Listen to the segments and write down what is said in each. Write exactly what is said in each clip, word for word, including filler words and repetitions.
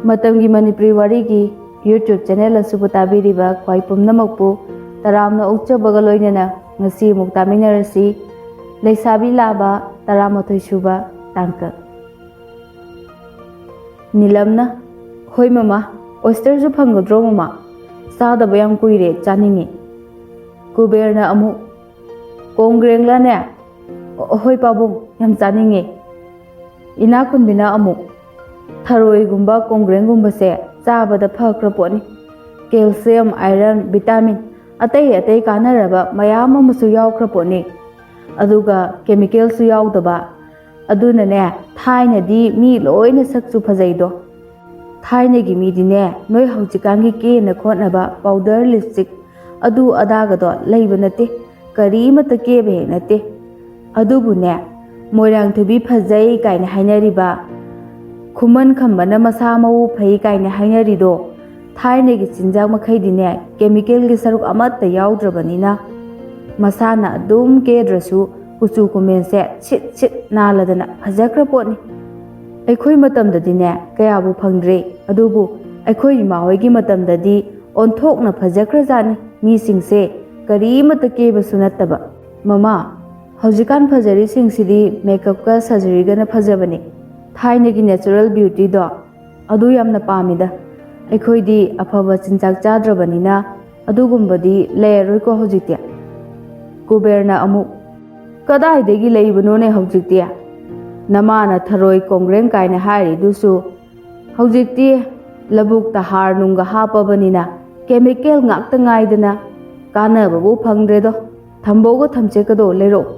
ꯃꯇꯝꯒꯤ ꯃꯅꯤꯄꯨꯔꯤ ꯋꯥꯔꯤꯒꯤ YouTube channel ꯑꯁꯤꯕꯨ ꯇꯥꯕꯤꯔꯤꯕ ꯈ꯭ꯋꯥꯏ ꯄꯨꯝꯅꯃꯛꯄꯨ ꯇꯔꯥꯝꯅ ꯑꯣꯛꯆꯕꯒ ꯂꯣꯏꯅꯅ ꯉꯁꯤ ꯑꯃꯨꯛ ꯇꯥꯃꯤꯟꯅꯔꯁꯤ꯫ ꯂꯩꯁꯥꯕꯤ ꯂꯥꯕ ꯇꯔꯥꯃꯥꯊꯣꯏ ꯁꯨꯕ ꯇꯥꯡꯀꯛ꯫ ꯅꯤꯂꯝꯅ, "ꯍꯣꯏ ꯃꯃꯥ, oyster ꯁꯨ ꯐꯪꯒꯗ꯭ꯔꯣ ꯃꯃꯥ? ꯆꯥꯗꯕ ꯌꯥꯝ ꯀꯨꯏꯔꯦ, ꯆꯥꯅꯤꯡꯉꯤ꯫" ꯀꯨꯕꯦꯔꯅ ꯑꯃꯨꯛ, "ꯀꯣꯡꯒ꯭ꯔꯦꯡꯂꯅꯦ?" "ꯍꯣꯏ ꯄꯥꯕꯨꯡ, ꯌꯥꯝ ꯆꯥꯅꯤꯡꯉꯦ꯫" ꯏꯅꯥꯛ ꯈꯨꯟꯕꯤꯅ ꯑꯃꯨꯛ, "ꯊꯔꯣꯏꯒꯨꯝꯕ ꯀꯣꯡꯒ꯭ꯔꯦꯡꯒꯨꯝꯕꯁꯦ ꯆꯥꯕꯗ ꯐꯈ꯭ꯔ ꯄꯣꯠꯅꯤ꯫ Calcium, iron, vitamin, ꯑꯇꯩ ꯑꯇꯩ ꯀꯥꯟꯅꯔꯕ ꯃꯌꯥꯝ ꯑꯃꯁꯨ ꯌꯥꯎꯈ꯭ꯔ ꯄꯣꯠꯅꯤ꯫ ꯑꯗꯨꯒ chemical ꯁꯨ ꯌꯥꯎꯗꯕ꯫ ꯑꯗꯨꯅꯅꯦ, ꯊꯥꯏꯅꯗꯤ ꯃꯤ ꯂꯣꯏꯅ ꯁꯛꯁꯨ ꯐꯖꯩꯗꯣ꯫ ꯊꯥꯏꯅꯒꯤ ꯃꯤꯗꯤꯅꯦ, ꯅꯣꯏ ꯍꯧꯖꯤꯛꯀꯥꯟꯒꯤ ꯀꯦꯅ ꯈꯣꯠꯅꯕ powder, lipstick, ꯑꯗꯨ ꯑꯗꯥꯒꯗꯣ ꯂꯩꯕ ꯅꯠꯇꯦ, ꯀꯔꯤꯃꯠꯇ ꯀꯦꯕ ꯍꯦꯛ ꯅꯠꯇꯦ꯫ ꯑꯗꯨꯕꯨꯅꯦ, ꯃꯣꯏꯔꯥꯡꯊꯣꯏꯕꯤ ꯐꯖꯩ ꯀꯥꯏꯅ ꯍꯥꯏꯅꯔꯤꯕ, ꯈꯨꯃꯟ ꯈꯝꯕꯅ ꯃꯁꯥ ꯃꯎ ꯐꯩ ꯀꯥꯏꯅ ꯍꯥꯏꯅꯔꯤꯗꯣ, ꯊꯥꯏꯅꯒꯤ ꯆꯤꯟꯖꯥꯛ ꯃꯈꯩꯗꯤꯅꯦ, chemical ꯒꯤ ꯁꯔꯨꯛ ꯑꯃꯠꯇ ꯌꯥꯎꯗ꯭ꯔꯕꯅꯤꯅ, ꯃꯁꯥꯅ ꯑꯗꯨꯝ ꯀꯦꯗ꯭ꯔꯁꯨ ꯀꯨꯆꯨ ꯀꯨꯃꯦꯟꯁꯦ ꯁꯤꯠ ꯁꯤꯠ ꯅꯥꯜꯂꯗꯅ ꯐꯖꯈ꯭ꯔ ꯄꯣꯠꯅꯤ꯫ ꯑꯩꯈꯣꯏ ꯃꯇꯝꯗꯗꯤꯅꯦ, ꯀꯌꯥꯕꯨ ꯐꯪꯗ꯭ꯔꯦ, ꯑꯗꯨꯕꯨ ꯑꯩꯈꯣꯏ ꯏꯃꯥ ꯍꯣꯏꯒꯤ ꯃꯇꯝꯗꯗꯤ ꯑꯣꯟꯊꯣꯛꯅ ꯐꯖꯈ꯭ꯔꯖꯥꯠꯅꯤ ꯃꯤꯁꯤꯡꯁꯦ, ꯀꯔꯤꯃꯠꯇ ꯀꯦꯕꯁꯨ ꯅꯠꯇꯕ꯫ ꯃꯃꯥ, ꯍꯧꯖꯤꯛꯀꯥꯟ ꯐꯖꯔꯤꯁꯤꯡꯁꯤꯗꯤ makeup ꯀ surgery ꯒꯅ ꯐꯖꯕꯅꯦ꯫ ꯊꯥꯏꯅꯒꯤ natural beauty ꯗꯣ, ꯑꯗꯨ ꯌꯥꯝꯅ ꯄꯥꯝꯃꯤꯗ꯫ ꯑꯩꯈꯣꯏꯗꯤ ꯑꯐꯕ ꯆꯤꯟꯖꯥꯛ ꯆꯥꯗ꯭ꯔꯕꯅꯤꯅ ꯑꯗꯨꯒꯨꯝꯕꯗꯤ ꯂꯩꯔꯔꯣꯏꯀꯣ ꯍꯧꯖꯤꯛꯇꯤ꯫" ꯀꯨꯕꯦꯔꯅ ꯑꯃꯨꯛ, "ꯀꯗꯥꯏꯗꯒꯤ ꯂꯩꯕꯅꯣꯅꯦ ꯍꯧꯖꯤꯛꯇꯤ? ꯅꯃꯥꯅ ꯊꯔꯣꯏ ꯀꯣꯡꯒ꯭ꯔꯦꯡ ꯀꯥꯏꯅ ꯍꯥꯏꯔꯤꯗꯨꯁꯨ ꯍꯧꯖꯤꯛꯇꯤ ꯂꯧꯕꯨꯛꯇ ꯍꯥꯔ ꯅꯨꯡꯒ ꯍꯥꯞꯄꯕꯅꯤꯅ chemical ꯉꯥꯛꯇ ꯉꯥꯏꯗꯅ ꯀꯥꯟꯅꯕꯕꯨ ꯐꯪꯗ꯭ꯔꯦꯗꯣ꯫ ꯊꯝꯕꯧꯒ ꯊꯝꯆꯦꯠꯀꯗꯣ ꯂꯩꯔꯛꯎ꯫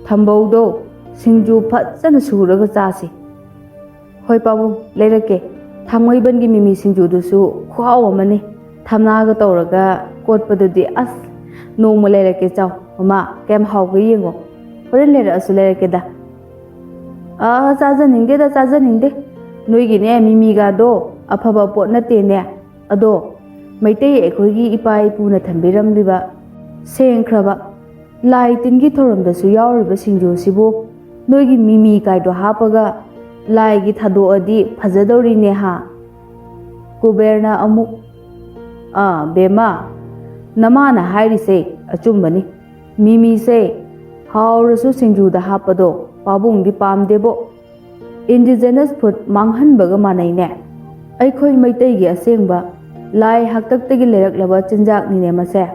ꯊꯝꯕꯧꯗꯣ ꯁꯤꯡꯖꯨ ꯐꯖꯅ ꯁꯨꯔꯒ ꯆꯥꯁꯤ꯫" "ꯍꯣꯏ ꯄꯥꯕꯨꯡ, ꯂꯩꯔꯛꯀꯦ꯫ ꯊꯥꯡꯃꯩꯕꯟꯒꯤ ꯃꯤꯃꯤ ꯁꯤꯡꯖꯨꯗꯨꯁꯨ ꯈꯨꯍꯥꯎ ꯑꯃꯅꯤ꯫ ꯊꯝꯅꯥꯒ ꯇꯧꯔꯒ ꯀꯣꯠꯄꯗꯨꯗꯤ ꯑꯁ, ꯅꯣꯡꯃ ꯂꯩꯔꯛꯀꯦ ꯆꯥꯎ꯫ ꯃꯃꯥ, ꯀꯌꯥꯝ ꯍꯥꯎꯒꯦ ꯌꯦꯡꯉꯣ꯫ ꯍꯣꯔꯦꯟ ꯂꯩꯔꯛꯑꯁꯨ ꯂꯩꯔꯛꯀꯦꯗ꯫" "ꯑꯥ, ꯆꯥꯖꯅꯤꯡꯗꯦꯗ, ꯆꯥꯖꯅꯤꯡꯗꯦ꯫ ꯅꯣꯏꯒꯤꯅꯦ ꯃꯤꯃꯤꯒꯗꯣ ꯑꯐꯕ ꯄꯣꯠ ꯅꯠꯇꯦꯅꯦ꯫ ꯑꯗꯣ ꯃꯩꯇꯩ ꯑꯩꯈꯣꯏꯒꯤ ꯏꯄꯥ ꯏꯄꯨꯅ ꯊꯝꯕꯤꯔꯝꯂꯤꯕ ꯁꯦꯡꯈ꯭ꯔꯕ ꯂꯥꯏ ꯇꯤꯟꯒꯤ ꯊꯧꯔꯝꯗꯁꯨ ꯌꯥꯎꯔꯤꯕ ꯁꯤꯡꯖꯨꯁꯤꯕꯨ ꯅꯣꯏꯒꯤ ꯃꯤꯃꯤ ꯀꯥꯏꯗꯣ ꯍꯥꯞꯄꯒ ꯂꯥꯏꯒꯤ ꯊꯥꯗꯣꯛꯑꯗꯤ ꯐꯖꯗꯧꯔꯤꯅꯦ ꯍꯥ?" ꯀꯨꯕꯦꯔꯅ ꯑꯃꯨꯛ, "ꯑꯥ, ꯕꯦꯝꯃ, ꯅꯃꯥꯅ ꯍꯥꯏꯔꯤꯁꯦ ꯑꯆꯨꯝꯕꯅꯤ꯫ ꯃꯤꯃꯤꯁꯦ ꯍꯥꯎꯔꯁꯨ ꯁꯤꯡꯖꯨꯗ ꯍꯥꯞꯄꯗꯣ ꯄꯥꯕꯨꯡꯗꯤ ꯄꯥꯝꯗꯦꯕꯣ꯫ Indigenous food ꯃꯥꯡꯍꯟꯕꯒ ꯃꯥꯟꯅꯩꯅꯦ꯫ ꯑꯩꯈꯣꯏ ꯃꯩꯇꯩꯒꯤ ꯑꯁꯦꯡꯕ ꯂꯥꯏ ꯍꯥꯛꯇꯛꯇꯒꯤ ꯂꯩꯔꯛꯂꯕ ꯆꯤꯟꯖꯥꯛꯅꯤꯅꯦ ꯃꯁꯦ꯫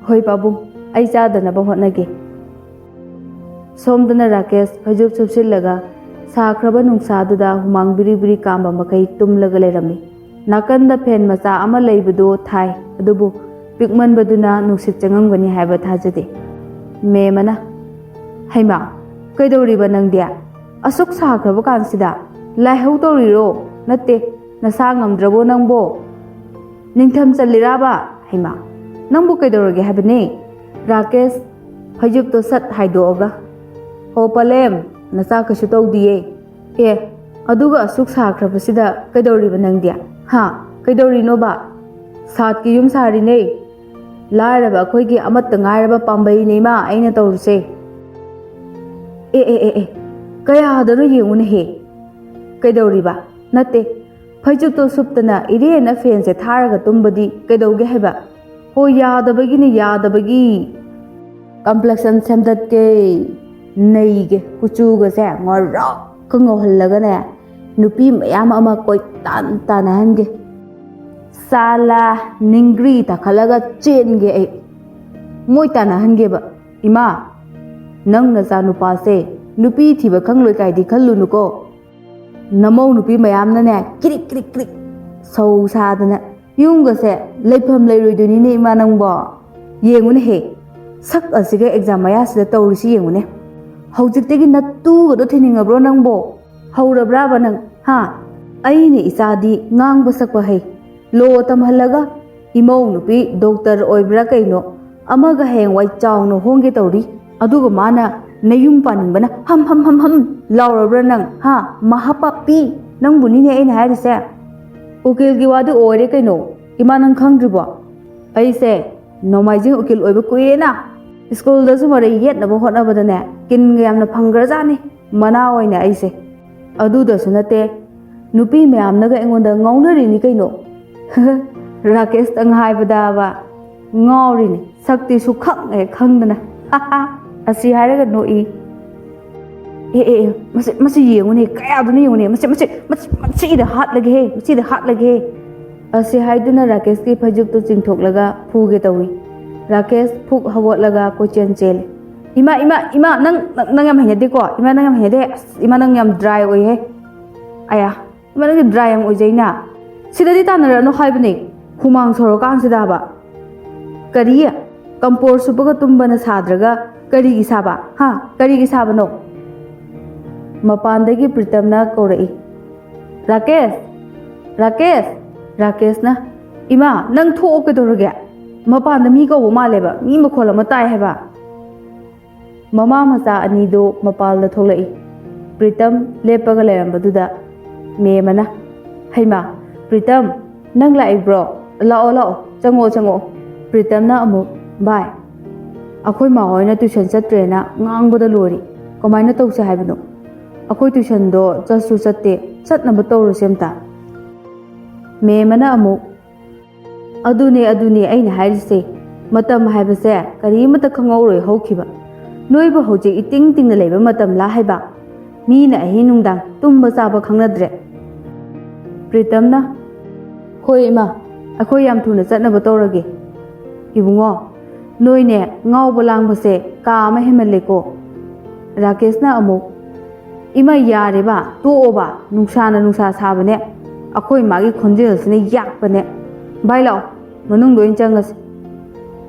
ꯍꯣꯏ ꯄꯥꯕꯨꯡ, ꯑꯩ ꯆꯥꯗꯅꯕ ꯍꯣꯠꯅꯒꯦ꯫" ꯁꯣꯝꯗꯅ ꯔꯥꯀꯦꯁ ꯐꯩꯖꯨꯞ ꯁꯨꯞꯆꯤꯜꯂꯒ ꯁꯥꯈ꯭ꯔꯕ ꯅꯨꯡꯁꯥꯗꯨꯗ ꯍꯨꯃꯥꯡ ꯕꯤꯔꯤ ꯕꯤꯔꯤ ꯀꯥꯝꯕ ꯃꯈꯩ ꯇꯨꯝꯂꯒ ꯂꯩꯔꯝꯃꯤ꯫ ꯅꯥꯀꯟꯗ ꯐꯦꯟ ꯃꯆꯥ ꯑꯃ ꯂꯩꯕꯗꯨ ꯊꯥꯏ, ꯑꯗꯨꯕꯨ ꯄꯤꯛꯃꯟꯕꯗꯨꯅ ꯅꯨꯡꯁꯤꯠ ꯆꯪꯉꯝꯒꯅꯤ ꯍꯥꯏꯕ ꯊꯥꯖꯗꯦ꯫ ꯃꯦꯝ ꯑꯃꯅ, "ꯍꯩꯃꯥ, ꯀꯩꯗꯧꯔꯤꯕ ꯅꯪꯗꯤ? ꯑꯁꯨꯛ ꯁꯥꯈ꯭ꯔꯕ ꯀꯥꯟꯁꯤꯗ ꯂꯥꯏꯍꯧ ꯇꯧꯔꯤꯔꯣ? ꯅꯠꯇꯦ, ꯅꯁꯥ ꯉꯝꯗ꯭ꯔꯕꯣ ꯅꯪꯕꯣ? ꯅꯤꯡꯊꯝ ꯆꯜꯂꯤꯔꯥꯕ? ꯍꯩꯃꯥ, ꯅꯪꯕꯨ ꯀꯩꯗꯧꯔꯒꯦ ꯍꯥꯏꯕꯅꯦ?" ꯔꯥꯀꯦꯁ ꯐꯩꯖꯨꯞꯇꯣ ꯁꯠ ꯍꯥꯏꯗꯣꯛꯑꯒ, "ꯍꯣ ꯄꯂꯦꯝ, ꯅꯆꯥ ꯀꯩꯁꯨ ꯇꯧꯗꯤꯌꯦ꯫ ꯑꯦ, ꯑꯗꯨꯒ ꯑꯁꯨꯛ ꯁꯥꯈ꯭ꯔꯕꯁꯤꯗ ꯀꯩꯗꯧꯔꯤꯕ ꯅꯪꯗꯤ? ꯍꯥ? ꯀꯩꯗꯧꯔꯤꯅꯣꯕ? ꯁꯥꯠꯀꯤ ꯌꯨꯝ ꯁꯥꯔꯤꯅꯦ꯫ ꯂꯥꯏꯔꯕ ꯑꯩꯈꯣꯏꯒꯤ ꯑꯃꯠꯇ ꯉꯥꯏꯔꯕ ꯄꯥꯝꯕꯩꯅꯦ ꯏꯃꯥ ꯑꯩꯅ ꯇꯧꯔꯤꯁꯦ꯫" "ꯑꯦ, ꯑꯦ, ꯑꯦ, ꯑꯦ, ꯀꯌꯥꯗꯅꯣ ꯌꯦꯡꯉꯨꯅꯦꯍꯦ꯫ ꯀꯩꯗꯧꯔꯤꯕ? ꯅꯠꯇꯦ, ꯐꯩꯖꯨꯞꯇꯣ ꯁꯨꯞꯇꯅ ꯏꯔꯦꯟꯅ ꯐꯦꯟꯁꯦ ꯊꯥꯔꯒ ꯇꯨꯝꯕꯗꯤ ꯀꯩꯗꯧꯒꯦ ꯍꯥꯏꯕ? ꯍꯣ, ꯌꯥꯗꯕꯒꯤꯅꯤ, ꯌꯥꯗꯕꯒꯤ꯫ Complexion ꯁꯦꯝꯗꯠꯀꯦ, ꯅꯩꯒꯦ, ꯀꯨꯆꯨꯒꯁꯦ ꯉꯧꯔꯣꯛꯀ ꯉꯧꯍꯜꯂꯒꯅꯦ, ꯅꯨꯄꯤ ꯃꯌꯥꯝ ꯑꯃ ꯀꯣꯏꯇꯥꯟ ꯇꯥꯟꯅꯍꯟꯒꯦ꯫ ꯁꯥꯂꯥ, ꯅꯤꯡꯒ꯭ꯔꯤ ꯇꯥꯈꯠꯂꯒ ꯆꯦꯟꯒꯦ ꯑꯩ꯫ ꯃꯣꯏ ꯇꯥꯟꯅꯍꯟꯒꯦꯕ꯫ ꯏꯃꯥ, ꯅꯪ ꯅꯆꯥꯅꯨꯄꯥꯁꯦ ꯅꯨꯄꯤ ꯊꯤꯕ ꯈꯪꯂꯣꯏ ꯀꯥꯏꯗꯤ ꯈꯜꯂꯨꯅꯨꯀꯣ꯫ ꯅꯃꯧ ꯅꯨꯄꯤ ꯃꯌꯥꯝꯅꯅꯦ, ꯀ꯭ꯔꯤꯛ ꯀ꯭ꯔꯤꯛ ꯀ꯭ꯔꯤꯛ ꯁꯧ ꯁꯥꯗꯅ ꯌꯨꯝꯒꯁꯦ ꯂꯩꯐꯝ ꯂꯩꯔꯣꯏꯗꯣꯏꯅꯤꯅꯦ ꯏꯃꯥ ꯅꯪꯕꯣ꯫ ꯌꯦꯡꯉꯨꯅꯦꯍꯦ, ꯁꯛ ꯑꯁꯤꯒ exam ꯃꯌꯥꯁꯤꯗ ꯇꯧꯔꯤꯁꯤ ꯌꯦꯡꯉꯨꯅꯦ꯫ ꯍꯧꯖꯤꯛꯇꯒꯤ ꯅꯇꯨꯒꯗꯣ ꯊꯤꯅꯤꯡꯉꯕ꯭ꯔꯣ ꯅꯪꯕꯣ? ꯍꯧꯔꯕ꯭ꯔꯥꯕ ꯅꯪ? ꯍꯥ? ꯑꯩꯅ ꯏꯆꯥꯗꯤ ꯉꯥꯡꯕ ꯁꯛꯄ ꯍꯩ, law ꯇꯝꯍꯜꯂꯒ ꯏꯃꯧ ꯅꯨꯄꯤ doctor ꯑꯣꯏꯕ꯭ꯔꯥ ꯀꯩꯅꯣ ꯑꯃꯒ ꯍꯌꯦꯡꯋꯥꯏ ꯆꯥꯎꯅ ꯍꯣꯡꯒꯦ ꯇꯧꯔꯤ꯫ ꯑꯗꯨꯒ ꯃꯥꯅ ꯅꯌꯨꯝ ꯄꯥꯅꯤꯡꯕꯅ ꯍꯝ ꯍꯝ ꯍꯝ ꯍꯝ ꯂꯥꯎꯔꯕ꯭ꯔꯥ ꯅꯪ? ꯍꯥ? ꯃꯍꯥꯄꯥꯄꯤ, ꯅꯪꯕꯨꯅꯤꯅꯦ ꯑꯩꯅ ꯍꯥꯏꯔꯤꯁꯦ꯫ ꯎꯀꯤꯜꯒꯤ ꯋꯥꯗꯤ ꯑꯣꯏꯔꯦ ꯀꯩꯅꯣ, ꯏꯃꯥ ꯅꯪ ꯈꯪꯗ꯭ꯔꯤꯕꯣ? ꯑꯩꯁꯦ ꯅꯣꯡꯃꯥꯏꯖꯤꯡ ꯎꯀꯤꯜ ꯑꯣꯏꯕ ꯀꯨꯏꯔꯦꯅ꯫ ꯁ꯭ꯀꯨꯜꯗꯁꯨ ꯃꯔꯩ ꯌꯦꯠꯅꯕ ꯍꯣꯠꯅꯕꯗꯅꯦ, ꯀꯤꯟꯒ ꯌꯥꯝꯅ ꯐꯪꯈ꯭ꯔꯖꯥꯠꯅꯤ ꯃꯅꯥ ꯑꯣꯏꯅ ꯑꯩꯁꯦ꯫ ꯑꯗꯨꯗꯁꯨ ꯅꯠꯇꯦ, ꯅꯨꯄꯤ ꯃꯌꯥꯝꯅꯒ ꯑꯩꯉꯣꯟꯗ ꯉꯥꯎꯅꯔꯤꯅꯤ ꯀꯩꯅꯣ꯫ ꯔꯥꯀꯦꯁꯇꯪ ꯍꯥꯏꯕꯗꯕ ꯉꯥꯎꯔꯤꯅꯤ, ꯁꯛꯇꯤ ꯁꯨꯈꯪ ꯍꯦꯛ ꯈꯪꯗꯅ꯫ ꯑꯁꯤ ꯍꯥꯏꯔꯒ ꯅꯣꯛꯏ꯫ "ꯑꯦ ꯑꯦ ꯑꯦ, ꯃꯁꯤ ꯃꯁꯤ ꯌꯦꯡꯉꯨꯅꯦ, ꯀꯌꯥꯗꯨꯅ ꯌꯦꯡꯉꯨꯅꯦ, ꯃꯁꯤ ꯃꯁꯤ ꯃꯁꯤ ꯃꯁꯤꯗ ꯍꯥꯠꯂꯒꯦꯍꯦ, ꯃꯁꯤꯗ ꯍꯥꯠꯂꯒꯦꯍꯦ!" ꯑꯁꯤ ꯍꯥꯏꯗꯨꯅ ꯔꯥꯀꯦꯁꯀꯤ ꯐꯩꯖꯨꯞꯇꯨ ꯆꯤꯡꯊꯣꯛꯂꯒ ꯐꯨꯒꯦ ꯇꯧꯏ꯫ ꯔꯥꯀꯦꯁ ꯐꯨꯛ ꯍꯧꯒꯠꯂꯒ ꯀꯣꯏꯆꯦꯟ ꯆꯦꯜꯂꯤ꯫ "ꯏꯃꯥ, ꯏꯃꯥ, ꯏꯃꯥ, ꯅꯪ ꯅꯪ ꯅꯪ ꯌꯥꯝ ꯍꯩꯅꯗꯦꯀꯣ, ꯏꯃꯥ, ꯅꯪ ꯌꯥꯝ ꯍꯩꯅꯗꯦ꯫ ꯑꯁ, ꯏꯃꯥ, ꯅꯪ ꯌꯥꯝ ꯗ꯭ꯔꯥꯏ ꯑꯣꯏꯍꯦ꯫ ꯑꯌꯥ, ꯏꯃꯥ, ꯅꯪꯗꯤ ꯗ꯭ꯔꯥꯏ ꯌꯥꯝ ꯑꯣꯏꯖꯩꯅ꯫ ꯁꯤꯗꯗꯤ ꯇꯥꯟꯅꯔꯛꯑꯅꯨ ꯍꯥꯏꯕꯅꯦ, ꯍꯨꯃꯥꯡ ꯁꯧꯔꯀꯥꯟꯁꯤꯗꯕ꯫ ꯀꯔꯤ? ꯀꯝꯄꯣꯔ ꯁꯨꯕꯒ ꯇꯨꯝꯕꯅ ꯁꯥꯗ꯭ꯔꯒ ꯀꯔꯤꯒꯤ ꯁꯥꯕ? ꯍꯥ? ꯀꯔꯤꯒꯤ ꯁꯥꯕꯅꯣ?" ꯃꯄꯥꯟꯗꯒꯤ ꯄ꯭ꯔꯤꯇꯝꯅ ꯀꯧꯔꯛꯏ꯫ "ꯔꯥꯀꯦꯁ! ꯔꯥꯀꯦꯁ!" ꯔꯥꯀꯦꯁꯅ, "ꯏꯃꯥ, ꯅꯪ ꯊꯣꯛꯑꯣ, ꯀꯩꯗꯧꯔꯒꯦ? ꯃꯄꯥꯟꯗ ꯃꯤ ꯀꯧꯕ ꯃꯥꯜꯂꯦꯕ, ꯃꯤ ꯃꯈꯣꯜ ꯑꯃ ꯇꯥꯏ ꯍꯥꯏꯕ꯫" ꯃꯃꯥ ꯃꯆꯥ ꯑꯅꯤꯗꯨ ꯃꯄꯥꯜꯗ ꯊꯣꯛꯂꯛꯏ꯫ ꯄ꯭ꯔꯤꯇꯝ ꯂꯦꯞꯄꯒ ꯂꯩꯔꯝꯕꯗꯨꯗ ꯃꯦꯝ ꯑꯃꯅ, "ꯍꯩꯃꯥ, ꯄ꯭ꯔꯤꯇꯝ, ꯅꯪ ꯂꯥꯛꯏꯕ꯭ꯔꯣ? ꯂꯥꯛꯑꯣ, ꯂꯥꯛꯑꯣ, ꯆꯪꯉꯛꯑꯣ, ꯆꯪꯉꯛꯑꯣ꯫" ꯄ꯭ꯔꯤꯇꯝꯅ ꯑꯃꯨꯛ, "ꯚꯥꯏ, ꯑꯩꯈꯣꯏ ꯃꯥ ꯍꯣꯏꯅ ꯇꯨꯏꯁꯟ ꯆꯠꯇ꯭ꯔꯦꯅ ꯉꯥꯡꯕꯗ ꯂꯣꯏꯔꯦ꯫ ꯀꯃꯥꯏꯅ ꯇꯧꯁꯦ ꯍꯥꯏꯕꯅꯣ? ꯑꯩꯈꯣꯏ ꯇꯨꯏꯁꯟꯗꯣ ꯆꯠꯁꯨ ꯆꯠꯇꯦ, ꯆꯠꯅꯕ ꯇꯧꯔꯁꯦ ꯑꯝꯇ꯫" ꯃꯦꯝ ꯑꯃꯅ ꯑꯃꯨꯛ, "ꯑꯗꯨꯅꯦ, ꯑꯗꯨꯅꯦ ꯑꯩꯅ ꯍꯥꯏꯔꯤꯁꯦ꯫ ꯃꯇꯝ ꯍꯥꯏꯕꯁꯦ ꯀꯔꯤꯃꯠꯇ ꯈꯪꯍꯧꯔꯣꯏ ꯍꯧꯈꯤꯕ꯫ ꯅꯣꯏꯕꯨ ꯍꯧꯖꯤꯛ ꯏꯇꯤꯡ ꯇꯤꯡꯅ ꯂꯩꯕ ꯃꯇꯝꯂꯥ ꯍꯥꯏꯕ? ꯃꯤꯅ ꯑꯍꯤꯡ ꯅꯨꯡꯗꯥꯡ ꯇꯨꯝꯕ ꯆꯥꯕ ꯈꯪꯅꯗ꯭ꯔꯦ꯫" ꯄ꯭ꯔꯤꯇꯝꯅ, "ꯍꯣꯏ ꯏꯃꯥ, ꯑꯩꯈꯣꯏ ꯌꯥꯝ ꯊꯨꯅ ꯆꯠꯅꯕ ꯇꯧꯔꯒꯦ꯫" "ꯏꯕꯨꯡꯉꯣ, ꯅꯣꯏꯅꯦ ꯉꯥꯎꯕ ꯂꯥꯡꯕꯁꯦ ꯀꯥ ꯑꯃ ꯍꯦꯟꯃꯜꯂꯦꯀꯣ꯫" ꯔꯥꯀꯦꯁꯅ ꯑꯃꯨꯛ, "ꯏꯃꯥ, ꯌꯥꯔꯦꯕ, ꯇꯣꯛꯑꯣꯕ, ꯅꯨꯡꯁꯥꯅ ꯅꯨꯡꯁꯥ ꯁꯥꯕꯅꯦ, ꯑꯩꯈꯣꯏ ꯃꯥꯒꯤ ꯈꯣꯟꯖꯦꯜꯁꯤꯅ ꯌꯥꯛꯄꯅꯦ꯫ ꯚꯥꯏ, ꯂꯥꯛꯑꯣ, ꯃꯅꯨꯡꯗ ꯑꯣꯏꯅ ꯆꯪꯉꯁꯤ꯫"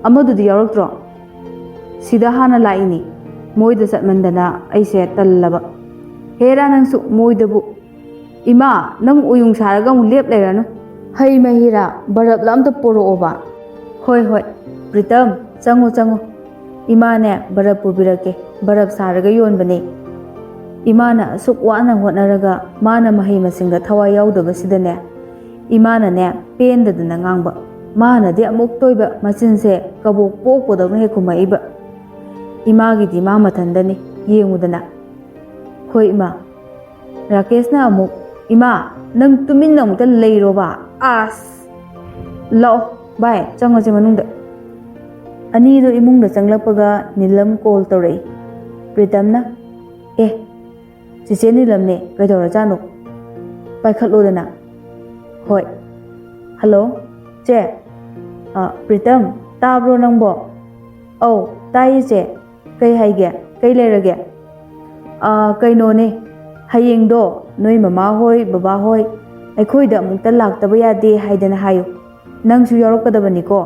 "ꯑꯃꯗꯨꯗꯤ ꯌꯥꯎꯔꯛꯇ꯭ꯔꯣ?" "ꯁꯤꯗ ꯍꯥꯟꯅ ꯂꯥꯛꯏꯅꯤ, ꯃꯣꯏꯗ ꯆꯠꯃꯟꯗꯅ ꯑꯩꯁꯦ ꯇꯜꯂꯕ꯫" "ꯍꯦꯔꯥ, ꯅꯪꯁꯨ ꯃꯣꯏꯗꯕꯨ꯫" "ꯏꯃꯥ, ꯅꯪ ꯎꯌꯨꯡ ꯁꯥꯔꯒ ꯑꯃꯨꯛ ꯂꯦꯞ ꯂꯩꯔꯅꯨ꯫ ꯍꯩ ꯃꯍꯤꯔꯥ, ꯕꯔꯞꯂ ꯑꯝꯇ ꯄꯣꯔꯛꯑꯣꯕ꯫" "ꯍꯣꯏ, ꯍꯣꯏ, ꯄ꯭ꯔꯤꯇꯝ, ꯆꯪꯉꯣ, ꯆꯪꯉꯣ꯫ ꯏꯃꯥꯅꯦ, ꯕꯔꯞ ꯄꯨꯕꯤꯔꯛꯀꯦ, ꯕꯔꯞ ꯁꯥꯔꯒ ꯌꯣꯟꯕꯅꯦ꯫" ꯏꯃꯥꯅ ꯑꯁꯨꯛ ꯋꯥꯅ ꯍꯣꯠꯅꯔꯒ ꯃꯥꯅ ꯃꯍꯩ ꯃꯁꯤꯡꯗ ꯊꯋꯥꯏ ꯌꯥꯎꯗꯕꯁꯤꯗꯅꯦ, ꯏꯃꯥꯅꯅꯦ ꯄꯦꯟꯗꯗꯅ ꯉꯥꯡꯕ, ꯃꯥꯅꯗꯤ ꯑꯃꯨꯛꯇ ꯑꯣꯏꯕ ꯃꯆꯤꯟꯁꯦ ꯀꯕꯣꯛ ꯄꯣꯛꯄꯗꯧꯅ ꯍꯦꯛ ꯈꯨꯝꯃꯛꯏꯕ꯫ ꯏꯃꯥꯒꯤꯗꯤ ꯃꯥ ꯃꯊꯟꯗꯅꯤ, ꯌꯦꯡꯉꯨꯗꯅ꯫ "ꯍꯣꯏ ꯏꯃꯥ꯫" ꯔꯥꯀꯦꯁꯅ ꯑꯃꯨꯛ, ꯏꯃꯥ, ꯅꯪ ꯇꯨꯃꯤꯟꯅ ꯑꯃꯨꯛꯇ ꯂꯩꯔꯣꯕ꯫ ꯑꯁ! ꯂꯥꯛꯑꯣ ꯚꯥꯏ, ꯆꯪꯉꯁꯦ ꯃꯅꯨꯡꯗ꯫ ꯑꯅꯤꯗꯣ ꯏꯃꯨꯡꯗ ꯆꯪꯂꯛꯄꯒ ꯅꯤꯂꯝ ꯀꯣꯜ ꯇꯧꯔꯛꯏ꯫ ꯄ꯭ꯔꯤꯇꯝꯅ, "ꯑꯦ, ꯆꯤꯆꯦ ꯅꯤꯂꯝꯅꯦ, ꯀꯩꯗꯧꯔꯖꯥꯠꯅꯣ? ꯄꯥꯏꯈꯠꯂꯣꯗꯅ꯫" "ꯍꯣꯏ꯫ ꯍꯜꯂꯣ, ꯆꯦ꯫ ꯑ, ꯄ꯭ꯔꯤꯇꯝ, ꯇꯥꯕ꯭ꯔꯣ ꯅꯪꯕꯣ?" "ꯑꯧ, ꯇꯥꯏꯌꯦ ꯆꯦ꯫ ꯀꯩ ꯍꯥꯏꯒꯦ? ꯀꯩ ꯂꯩꯔꯒꯦ?" "ꯑ, ꯀꯩꯅꯣꯅꯦ, ꯍꯌꯦꯡꯗꯣ ꯅꯣꯏ ꯃꯃꯥ ꯍꯣꯏ, ꯕꯕꯥ ꯍꯣꯏ ꯑꯩꯈꯣꯏꯗ ꯑꯃꯨꯛꯇ ꯂꯥꯛꯇꯕ ꯌꯥꯗꯦ ꯍꯥꯏꯗꯅ ꯍꯥꯏꯌꯨ꯫ ꯅꯪꯁꯨ ꯌꯥꯎꯔꯛꯀꯗꯕꯅꯤꯀꯣ꯫"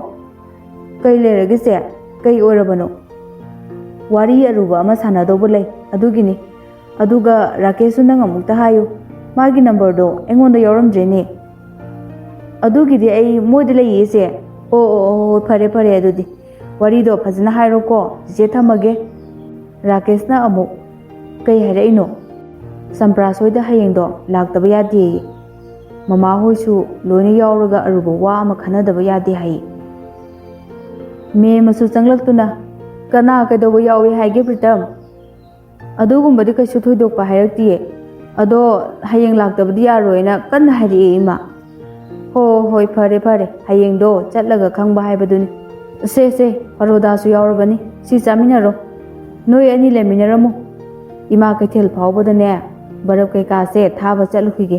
"ꯀꯩ ꯂꯩꯔꯒꯦ ꯆꯦ? ꯀꯩ ꯑꯣꯏꯔꯕꯅꯣ?" "ꯋꯥꯔꯤ ꯑꯔꯨꯕ ꯑꯃ ꯁꯥꯟꯅꯗꯧꯕ ꯂꯩ, ꯑꯗꯨꯒꯤꯅꯤ꯫ ꯑꯗꯨꯒ ꯔꯥꯀꯦꯁꯁꯨ ꯅꯪ ꯑꯃꯨꯛꯇ ꯍꯥꯏꯌꯨ꯫ ꯃꯥꯒꯤ ꯅꯝꯕꯔꯗꯣ ꯑꯩꯉꯣꯟꯗ ꯌꯥꯎꯔꯝꯗ꯭ꯔꯦꯅꯦ꯫" "ꯑꯗꯨꯒꯤꯗꯤ ꯑꯩ ꯃꯣꯏꯗ ꯂꯩꯌꯦ ꯏꯆꯦ꯫" "ꯑꯣ, ꯑꯣ, ꯑꯣ, ꯍꯣꯏ, ꯐꯔꯦ, ꯐꯔꯦ ꯑꯗꯨꯗꯤ꯫ ꯋꯥꯔꯤꯗꯣ ꯐꯖꯅ ꯍꯥꯏꯔꯣꯀꯣ, ꯆꯤꯆꯦ ꯊꯝꯃꯒꯦ꯫" ꯔꯥꯀꯦꯁꯅ ꯑꯃꯨꯛ, "ꯀꯩ ꯍꯥꯏꯔꯛꯏꯅꯣ?" "ꯆꯝꯄ꯭ꯔꯥꯁ ꯍꯣꯏꯗ ꯍꯌꯦꯡꯗꯣ ꯂꯥꯛꯇꯕ ꯌꯥꯗꯦꯌꯦ꯫ ꯃꯃꯥ ꯍꯣꯏꯁꯨ ꯂꯣꯏꯅ ꯌꯥꯎꯔꯒ ꯑꯔꯨꯕ ꯋꯥ ꯑꯃ ꯈꯟꯅꯗꯕ ꯌꯥꯗꯦ ꯍꯥꯏꯌꯦ꯫" ꯃꯦꯝ ꯑꯃꯁꯨ ꯆꯪꯂꯛꯇꯨꯅ, "ꯀꯅꯥ ꯀꯩꯗꯧꯕ ꯌꯥꯎꯏ ꯍꯥꯏꯒꯦ ꯄ꯭ꯔꯤꯇꯝ?" "ꯑꯗꯨꯒꯨꯝꯕꯗꯤ ꯀꯩꯁꯨ ꯊꯣꯏꯗꯣꯛꯄ ꯍꯥꯏꯔꯛꯇꯤꯌꯦ꯫ ꯑꯗꯣ ꯍꯌꯦꯡ ꯂꯥꯛꯇꯕꯗꯤ ꯌꯥꯔꯣꯏꯅ ꯀꯟꯅ ꯍꯥꯏꯔꯛꯑꯦ ꯏꯃꯥ꯫" "ꯍꯣ, ꯍꯣꯏ, ꯐꯔꯦ, ꯐꯔꯦ꯫ ꯍꯌꯦꯡꯗꯣ ꯆꯠꯂꯒ ꯈꯪꯕ ꯍꯥꯏꯕꯗꯨꯅꯤ꯫ ꯁꯦ, ꯁꯦ, ꯄꯔꯣꯗꯥꯁꯨ ꯌꯥꯎꯔꯕꯅꯤ꯫ ꯁꯤ ꯆꯥꯃꯤꯟꯅꯔꯣ꯫ ꯅꯣꯏ ꯑꯅꯤ ꯂꯩꯃꯤꯟꯅꯔꯝꯃꯨ꯫ ꯏꯃꯥ ꯀꯩꯊꯦꯜ ꯐꯥꯎꯕꯗꯅꯦ ꯕꯔꯞ ꯀꯩꯀꯥꯁꯦ ꯊꯥꯕ ꯆꯠꯂꯨꯈꯤꯒꯦ꯫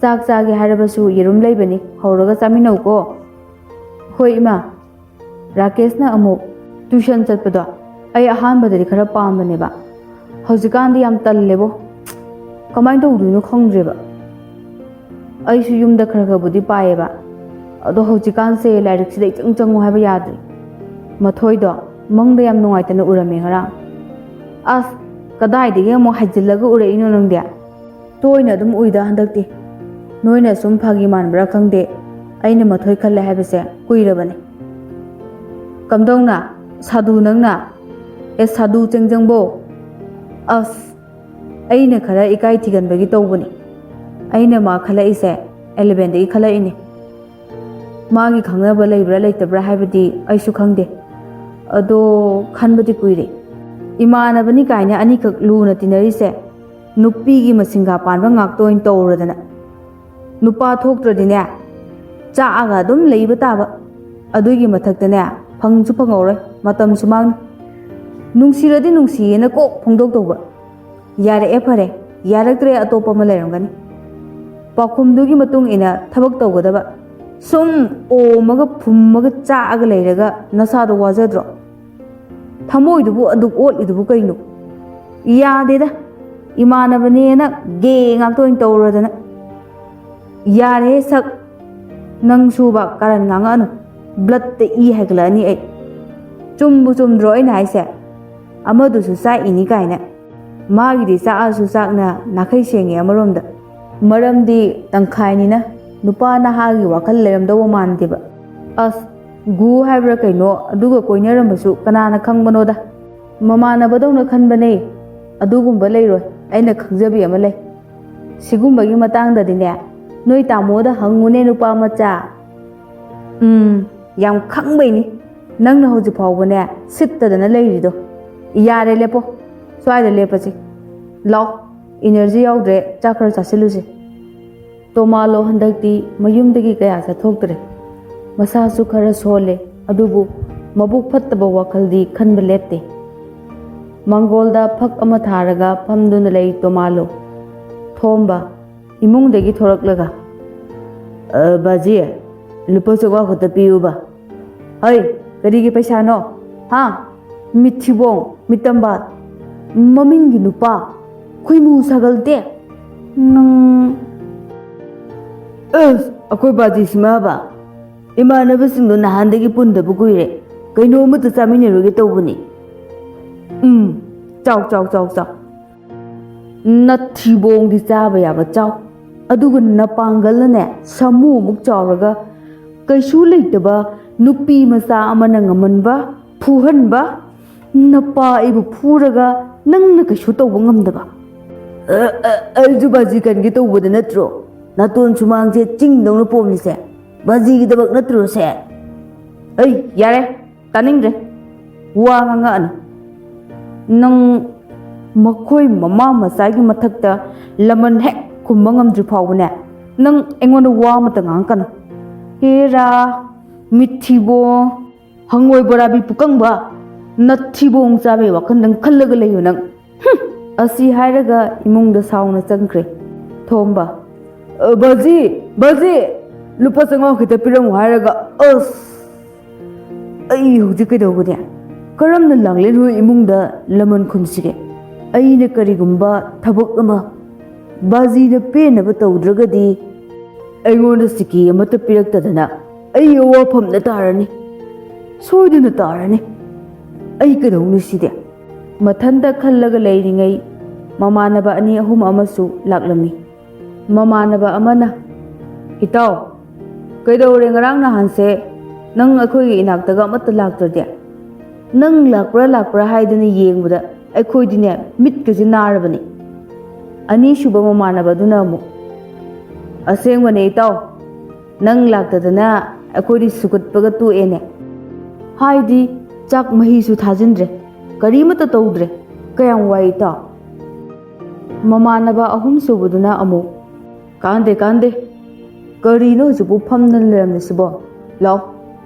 ꯆꯥꯛ ꯆꯥꯒꯦ ꯍꯥꯏꯔꯕꯁꯨ ꯌꯦꯔꯨꯝ ꯂꯩꯕꯅꯤ, ꯍꯧꯔꯒ ꯆꯥꯃꯤꯟꯅꯧꯀꯣ꯫" "ꯍꯣꯏ ꯏꯃꯥ꯫" ꯔꯥꯀꯦꯁꯅ ꯑꯃꯨꯛ, "ꯇ꯭ꯌꯨꯁꯟ ꯆꯠꯄꯗꯣ ꯑꯩ ꯑꯍꯥꯟꯕꯗꯗꯤ ꯈꯔ ꯄꯥꯝꯕꯅꯦꯕ꯫ ꯍꯧꯖꯤꯛꯀꯥꯟꯗꯤ ꯌꯥꯝ ꯇꯜꯂꯦꯕꯣ꯫ ꯀꯃꯥꯏꯅ ꯇꯧꯗꯣꯏꯅꯣ ꯈꯪꯗ꯭ꯔꯦꯕ꯫ ꯑꯩꯁꯨ ꯌꯨꯝꯗ ꯈꯔ ꯈꯔꯕꯨꯗꯤ ꯄꯥꯏꯌꯦꯕ꯫ ꯑꯗꯣ ꯍꯧꯖꯤꯛꯀꯥꯟꯁꯦ ꯂꯥꯏꯔꯤꯛꯁꯤꯗ ꯏꯆꯪ ꯆꯪꯉꯨ ꯍꯥꯏꯕ ꯌꯥꯗ꯭ꯔꯦ꯫ ꯃꯊꯣꯏꯗꯣ ꯃꯪꯗ ꯌꯥꯝ ꯅꯨꯡꯉꯥꯏꯇꯅ ꯎꯔꯝꯃꯦ ꯉꯔꯥꯡ꯫" "ꯑꯁ, ꯀꯗꯥꯏꯗꯒꯤ ꯑꯃꯨꯛ ꯍꯥꯏꯖꯤꯜꯂꯒ ꯎꯔꯛꯏꯅꯣ ꯅꯪꯗꯤ?" "ꯇꯣꯏꯅ ꯑꯗꯨꯝ ꯎꯏꯗ ꯍꯟꯗꯛꯇꯤ꯫ ꯅꯣꯏꯅ ꯁꯨꯝ ꯐꯥꯒꯤ ꯃꯥꯟꯕ꯭ꯔꯥ ꯈꯪꯗꯦ, ꯑꯩꯅ ꯃꯊꯣꯏ ꯈꯜꯂꯦ ꯍꯥꯏꯕꯁꯦ ꯀꯨꯏꯔꯕꯅꯤ꯫" "ꯀꯝꯗꯧꯅ? ꯁꯥꯗꯨ ꯅꯪꯅ?" "ꯑꯦ, ꯁꯥꯗꯨ ꯆꯦꯡꯖꯪꯕꯣ꯫ ꯑꯁ, ꯑꯩꯅ ꯈꯔ ꯏꯀꯥꯏ ꯊꯤꯒꯟꯕꯒꯤ ꯇꯧꯕꯅꯤ꯫ ꯑꯩꯅ ꯃꯥ ꯈꯜꯂꯛꯏꯁꯦ ꯑꯦꯂꯚꯦꯟꯗꯒꯤ ꯈꯜꯂꯛꯏꯅꯤ꯫ ꯃꯥꯒꯤ ꯈꯪꯅꯕ ꯂꯩꯕ꯭ꯔꯥ ꯂꯩꯇꯕ꯭ꯔꯥ ꯍꯥꯏꯕꯗꯤ ꯑꯩꯁꯨ ꯈꯪꯗꯦ꯫ ꯑꯗꯣ ꯈꯟꯕꯗꯤ ꯀꯨꯏꯔꯦ꯫ ꯏꯃꯥꯟꯅꯕꯅꯤ ꯀꯥꯏꯅ ꯑꯅꯤꯈꯛ ꯂꯨꯅ ꯇꯤꯟꯅꯔꯤꯁꯦ ꯅꯨꯄꯤꯒꯤ ꯃꯁꯤꯡꯒ ꯄꯥꯟꯕ ꯉꯥꯛꯇ ꯑꯣꯏꯅ ꯇꯧꯔꯗꯅ꯫ ꯅꯨꯄꯥ ꯊꯣꯛꯇ꯭ꯔꯗꯤꯅꯦ, ꯆꯥꯛꯑꯒ ꯑꯗꯨꯝ ꯂꯩꯕ ꯇꯥꯕ꯫ ꯑꯗꯨꯒꯤ ꯃꯊꯛꯇꯅꯦ, ꯐꯪꯁꯨ ꯐꯪꯍꯧꯔꯣꯏ, ꯃꯇꯝꯁꯨ ꯃꯥꯡꯅꯤ꯫ ꯅꯨꯡꯁꯤꯔꯗꯤ ꯅꯨꯡꯁꯤꯌꯦꯅ ꯀꯣꯛ ꯐꯣꯡꯗꯣꯛꯇꯧꯕ꯫ ꯌꯥꯔꯛꯑꯦ ꯐꯔꯦ, ꯌꯥꯔꯛꯇ꯭ꯔꯦ ꯑꯇꯣꯞꯄ ꯑꯃ ꯂꯩꯔꯝꯒꯅꯤ꯫ ꯄꯥꯎꯈꯨꯝꯗꯨꯒꯤ ꯃꯇꯨꯡ ꯏꯟꯅ ꯊꯕꯛ ꯇꯧꯒꯗꯕ꯫ ꯁꯨꯝ ꯑꯣꯝꯃꯒ ꯐꯨꯝꯃꯒ ꯆꯥꯛꯑꯒ ꯂꯩꯔꯒ ꯅꯁꯥꯗꯣ ꯋꯥꯖꯗ꯭ꯔꯣ? ꯊꯃꯣꯏꯗꯨꯕꯨ ꯑꯗꯨꯛ ꯑꯣꯠꯂꯤꯗꯨꯕꯨ ꯀꯩꯅꯣ? ꯌꯥꯗꯦꯗ, ꯏꯃꯥꯟꯅꯕꯅꯦꯅ ꯒꯦ ꯉꯥꯛꯇ ꯑꯣꯏꯅ ꯇꯧꯔꯗꯅ꯫ ꯌꯥꯔꯦꯍꯦ ꯁꯛ, ꯅꯪꯁꯨꯕ ꯀꯥꯔꯟ ꯉꯥꯡꯉꯛꯑꯅꯨ꯫ ꯕ꯭ꯂꯠꯇ ꯏ ꯍꯥꯏꯒꯠꯂꯛꯑꯅꯤ ꯑꯩ꯫ ꯆꯨꯝꯕꯨ ꯆꯨꯝꯗ꯭ꯔꯣ ꯑꯩꯅ ꯍꯥꯏꯁꯦ? ꯑꯃꯗꯨꯁꯨ ꯆꯥꯛꯏꯅꯤ ꯀꯥꯏꯅ꯫ ꯃꯥꯒꯤꯗꯤ ꯆꯥꯛꯑꯁꯨ ꯆꯥꯛꯅ ꯅꯥꯈꯩ ꯁꯦꯡꯉꯦ ꯑꯃꯔꯣꯝꯗ꯫ ꯃꯔꯝꯗꯤ ꯇꯪꯈꯥꯏꯅꯤꯅ ꯅꯨꯄꯥ ꯅꯍꯥꯒꯤ ꯋꯥꯈꯜ ꯂꯩꯔꯝꯗꯧꯕ ꯃꯥꯟꯗꯦꯕ꯫ ꯑꯁ, ꯒꯨ ꯍꯥꯏꯕ꯭ꯔꯥ ꯀꯩꯅꯣ, ꯑꯗꯨꯒ ꯀꯣꯏꯅꯔꯝꯕꯁꯨ ꯀꯅꯥꯅ ꯈꯪꯕꯅꯣꯗ꯫ ꯃꯃꯥꯟꯅꯕꯗꯧꯅ ꯈꯟꯕꯅꯦ꯫ ꯑꯗꯨꯒꯨꯝꯕ ꯂꯩꯔꯣꯏ, ꯑꯩꯅ ꯈꯪꯖꯕꯤ ꯑꯃ ꯂꯩ꯫ ꯁꯤꯒꯨꯝꯕꯒꯤ ꯃꯇꯥꯡꯗꯗꯤꯅꯦ, ꯅꯣꯏ ꯇꯥꯃꯣꯗ ꯍꯪꯉꯨꯅꯦ, ꯅꯨꯄꯥ ꯃꯆꯥ꯫ ꯎꯝ, ꯌꯥꯝ ꯈꯪꯕꯩꯅꯤ꯫ ꯅꯪꯅ ꯍꯧꯖꯤꯛ ꯐꯥꯎꯕꯅꯦ ꯁꯤꯠꯇꯗꯅ ꯂꯩꯔꯤꯗꯣ꯫ ꯌꯥꯔꯦ, ꯂꯦꯞꯄꯣ꯫ ꯁ꯭ꯋꯥꯏꯗ ꯂꯦꯞꯄꯁꯤ꯫ ꯂꯥꯎ, ꯏꯅꯔꯖꯤ ꯌꯥꯎꯗ꯭ꯔꯦ, ꯆꯥꯛ ꯈꯔ ꯆꯥꯁꯤꯜꯂꯨꯁꯦ꯫ ꯇꯣꯃꯥꯂꯣ ꯍꯟꯗꯛꯇꯤ ꯃꯌꯨꯝꯗꯒꯤ ꯀꯌꯥ ꯆꯠꯊꯣꯛꯇ꯭ꯔꯦ꯫ ꯃꯁꯥꯁꯨ ꯈꯔ ꯁꯣꯜꯂꯦ, ꯑꯗꯨꯕꯨ ꯃꯕꯨꯛ ꯐꯠꯇꯕ ꯋꯥꯈꯜꯗꯤ ꯈꯟꯕ ꯂꯦꯞꯇꯦ꯫ ꯃꯥꯡꯒꯣꯜꯗ ꯐꯛ ꯑꯃ ꯊꯥꯔꯒ ꯐꯝꯗꯨꯅ ꯂꯩ ꯇꯣꯃꯥꯂꯣ꯫ ꯊꯣꯝꯕ ꯏꯃꯨꯡꯗꯒꯤ ꯊꯣꯔꯛꯂꯒ, "ꯑ, ꯕꯥꯖꯤ, ꯂꯨꯄꯥ ꯆꯥꯝꯃꯉꯥ ꯈꯛꯇ ꯄꯤꯌꯨꯕ꯫" "ꯍꯩ, ꯀꯔꯤꯒꯤ ꯄꯩꯁꯥꯅꯣ? ꯍꯥ? ꯃꯤꯠꯊꯤꯕꯣꯡ, ꯃꯤꯇꯝꯕꯥ, ꯃꯃꯤꯡꯒꯤ ꯅꯨꯄꯥ, ꯈꯨꯏꯃꯨ ꯁꯥꯒꯜꯗꯦ꯫ ꯅꯪ" "ꯑꯁ, ꯑꯩꯈꯣꯏ ꯕꯥꯖꯤꯁꯤꯃꯕ, ꯏꯃꯥꯟꯅꯕꯁꯤꯡꯗꯣ ꯅꯍꯥꯟꯗꯒꯤ ꯄꯨꯟꯗꯕ ꯀꯨꯏꯔꯦ, ꯀꯩꯅꯣ ꯑꯃꯇ ꯆꯥꯃꯤꯟꯅꯔꯨꯒꯦ ꯇꯧꯕꯅꯤ꯫" "ꯎꯝ, ꯆꯥꯎ, ꯆꯥꯎ, ꯆꯥꯎ, ꯆꯥꯎ꯫ ꯅꯊꯤꯕꯣꯡꯗꯤ ꯆꯥꯕ ꯌꯥꯕ ꯆꯥꯎ, ꯑꯗꯨꯒ ꯅꯄꯥꯡꯒꯜꯅꯅꯦ ꯁꯥꯃꯨꯃꯨꯛ ꯆꯥꯎꯔꯒ ꯀꯩꯁꯨ ꯂꯩꯇꯕ ꯅꯨꯄꯤ ꯃꯆꯥ ꯑꯃꯅ ꯉꯝꯍꯟꯕ, ꯐꯨꯍꯟꯕ, ꯅꯄꯥ ꯑꯩꯕꯨ ꯐꯨꯔꯒ ꯅꯪꯅ ꯀꯩꯁꯨ ꯇꯧꯕ ꯉꯝꯗꯕ꯫" "ꯑ, ꯑ, ꯑꯩꯁꯨ ꯕꯥꯖꯤ ꯀꯟꯒꯦ ꯇꯧꯕꯗ ꯅꯠꯇ꯭ꯔꯣ ꯅꯥꯇꯣꯟ ꯁꯨꯃꯥꯡꯁꯦ ꯆꯤꯡꯗꯧꯅ ꯄꯣꯝꯂꯤꯁꯦ? ꯕꯥꯖꯤꯒꯤꯗꯃꯛ ꯅꯠꯇ꯭ꯔꯣ ꯁꯦ?" "ꯑꯩ, ꯌꯥꯔꯦ, ꯇꯥꯅꯤꯡꯗ꯭ꯔꯦ꯫ ꯋꯥ ꯉꯥꯡꯉꯛꯑꯅꯨ꯫ ꯅꯪ ꯃꯈꯣꯏ ꯃꯃꯥ ꯃꯆꯥꯒꯤ ꯃꯊꯛꯇ ꯂꯃꯟ ꯍꯦꯛ ꯈꯨꯝꯕ ꯉꯝꯗ꯭ꯔꯤ ꯐꯥꯎꯕꯅꯦ, ꯅꯪ ꯑꯩꯉꯣꯟꯗ ꯋꯥ ꯑꯃꯇ ꯉꯥꯡꯉꯛꯀꯅꯨ꯫ ꯍꯦꯔꯥ, ꯃꯤꯠꯊꯤꯕꯣ, ꯍꯪꯉꯣꯏ ꯕꯣꯔꯥꯕꯤ ꯄꯨꯀꯪꯕ, ꯅꯠꯊꯤꯕꯣꯡ ꯆꯥꯕꯩ ꯋꯥꯈꯜꯗꯪ ꯈꯜꯂꯒ ꯂꯩꯌꯨ ꯅꯪ꯫ ꯍꯨꯝ! ꯑꯁꯤ ꯍꯥꯏꯔꯒ ꯏꯃꯨꯡꯗ ꯁꯥꯎꯅ ꯆꯪꯈ꯭ꯔꯦ꯫ ꯊꯣꯝꯕ, "ꯑ, ꯕꯥꯖꯤ, ꯕꯥꯖꯤ, ꯂꯨꯄꯥ ꯆꯥꯝꯃꯉꯥ ꯈꯤꯇ ꯄꯤꯔꯝꯃꯨ" ꯍꯥꯏꯔꯒ, ꯑꯁ! ꯑꯩ ꯍꯧꯖꯤꯛ ꯀꯩꯗꯧꯒꯅꯤ? ꯀꯔꯝꯅ ꯂꯥꯡꯂꯦꯟ ꯍꯣꯏ ꯏꯃꯨꯡꯗ ꯂꯃꯟ ꯈꯨꯝꯁꯤꯒꯦ? ꯑꯩꯅ ꯀꯔꯤꯒꯨꯝꯕ ꯊꯕꯛ ꯑꯃ ꯕꯥꯖꯤꯅ ꯄꯦꯟꯅꯕ ꯇꯧꯗ꯭ꯔꯒꯗꯤ ꯑꯩꯉꯣꯟꯗ ꯁꯤꯀꯤ ꯑꯃꯠꯇ ꯄꯤꯔꯛꯇꯗꯅ ꯑꯩ ꯑꯋꯥꯐꯝꯗ ꯇꯥꯔꯅꯤ꯫ ꯁꯣꯏꯗꯅ ꯇꯥꯔꯅꯤ꯫ ꯑꯩ ꯀꯩꯗꯧꯅꯤ ꯁꯤꯗꯤ? ꯃꯊꯟꯇ ꯈꯜꯂꯒ ꯂꯩꯔꯤꯉꯩ ꯃꯃꯥꯟꯅꯕ ꯑꯅꯤ ꯑꯍꯨꯝ ꯑꯃꯁꯨ ꯂꯥꯛꯂꯝꯃꯤ꯫ ꯃꯃꯥꯟꯅꯕ ꯑꯃꯅ, "ꯏꯇꯥꯎ, ꯀꯩꯗꯧꯔꯦ ꯉꯔꯥꯡ ꯅꯍꯥꯟꯁꯦ ꯅꯪ ꯑꯩꯈꯣꯏꯒꯤ ꯏꯅꯥꯛꯇꯒ ꯑꯃꯠꯇ ꯂꯥꯛꯇ꯭ꯔꯗꯤ? ꯅꯪ ꯂꯥꯛꯄ꯭ꯔꯥ ꯂꯥꯛꯄ꯭ꯔꯥ ꯍꯥꯏꯗꯅ ꯌꯦꯡꯕꯗ ꯑꯩꯈꯣꯏꯗꯤꯅꯦ ꯃꯤꯠꯀꯁꯦ ꯅꯥꯔꯕꯅꯤ"꯫ ꯑꯅꯤꯁꯨꯕ ꯃꯃꯥꯟꯅꯕꯗꯨꯅ ꯑꯃꯨꯛ, "ꯑꯁꯦꯡꯕꯅꯦ ꯏꯇꯥꯎ, ꯅꯪ ꯂꯥꯛꯇꯗꯅ ꯑꯩꯈꯣꯏꯗꯤ ꯁꯨꯒꯠꯄꯒ ꯇꯣꯛꯑꯦꯅꯦ꯫ ꯍꯥꯏꯗꯤ ꯆꯥꯛ ꯃꯍꯤꯁꯨ ꯊꯥꯖꯤꯟꯗ꯭ꯔꯦ, ꯀꯔꯤꯃꯠꯇ ꯇꯧꯗ꯭ꯔꯦ꯫ ꯀꯌꯥꯝ ꯋꯥꯏ ꯏꯇꯥꯎ"꯫ ꯃꯃꯥꯟꯅꯕ ꯑꯍꯨꯝꯁꯨꯕꯗꯨꯅ ꯑꯃꯨꯛ, "ꯀꯥꯟꯗꯦ, ꯀꯥꯟꯗꯦ꯫ ꯀꯔꯤꯅꯣ ꯍꯧꯖꯤꯛꯄꯨ ꯐꯝꯗꯅ ꯂꯩꯔꯝꯃꯤꯁꯤꯕꯣ? ꯂꯥꯛꯑꯣ,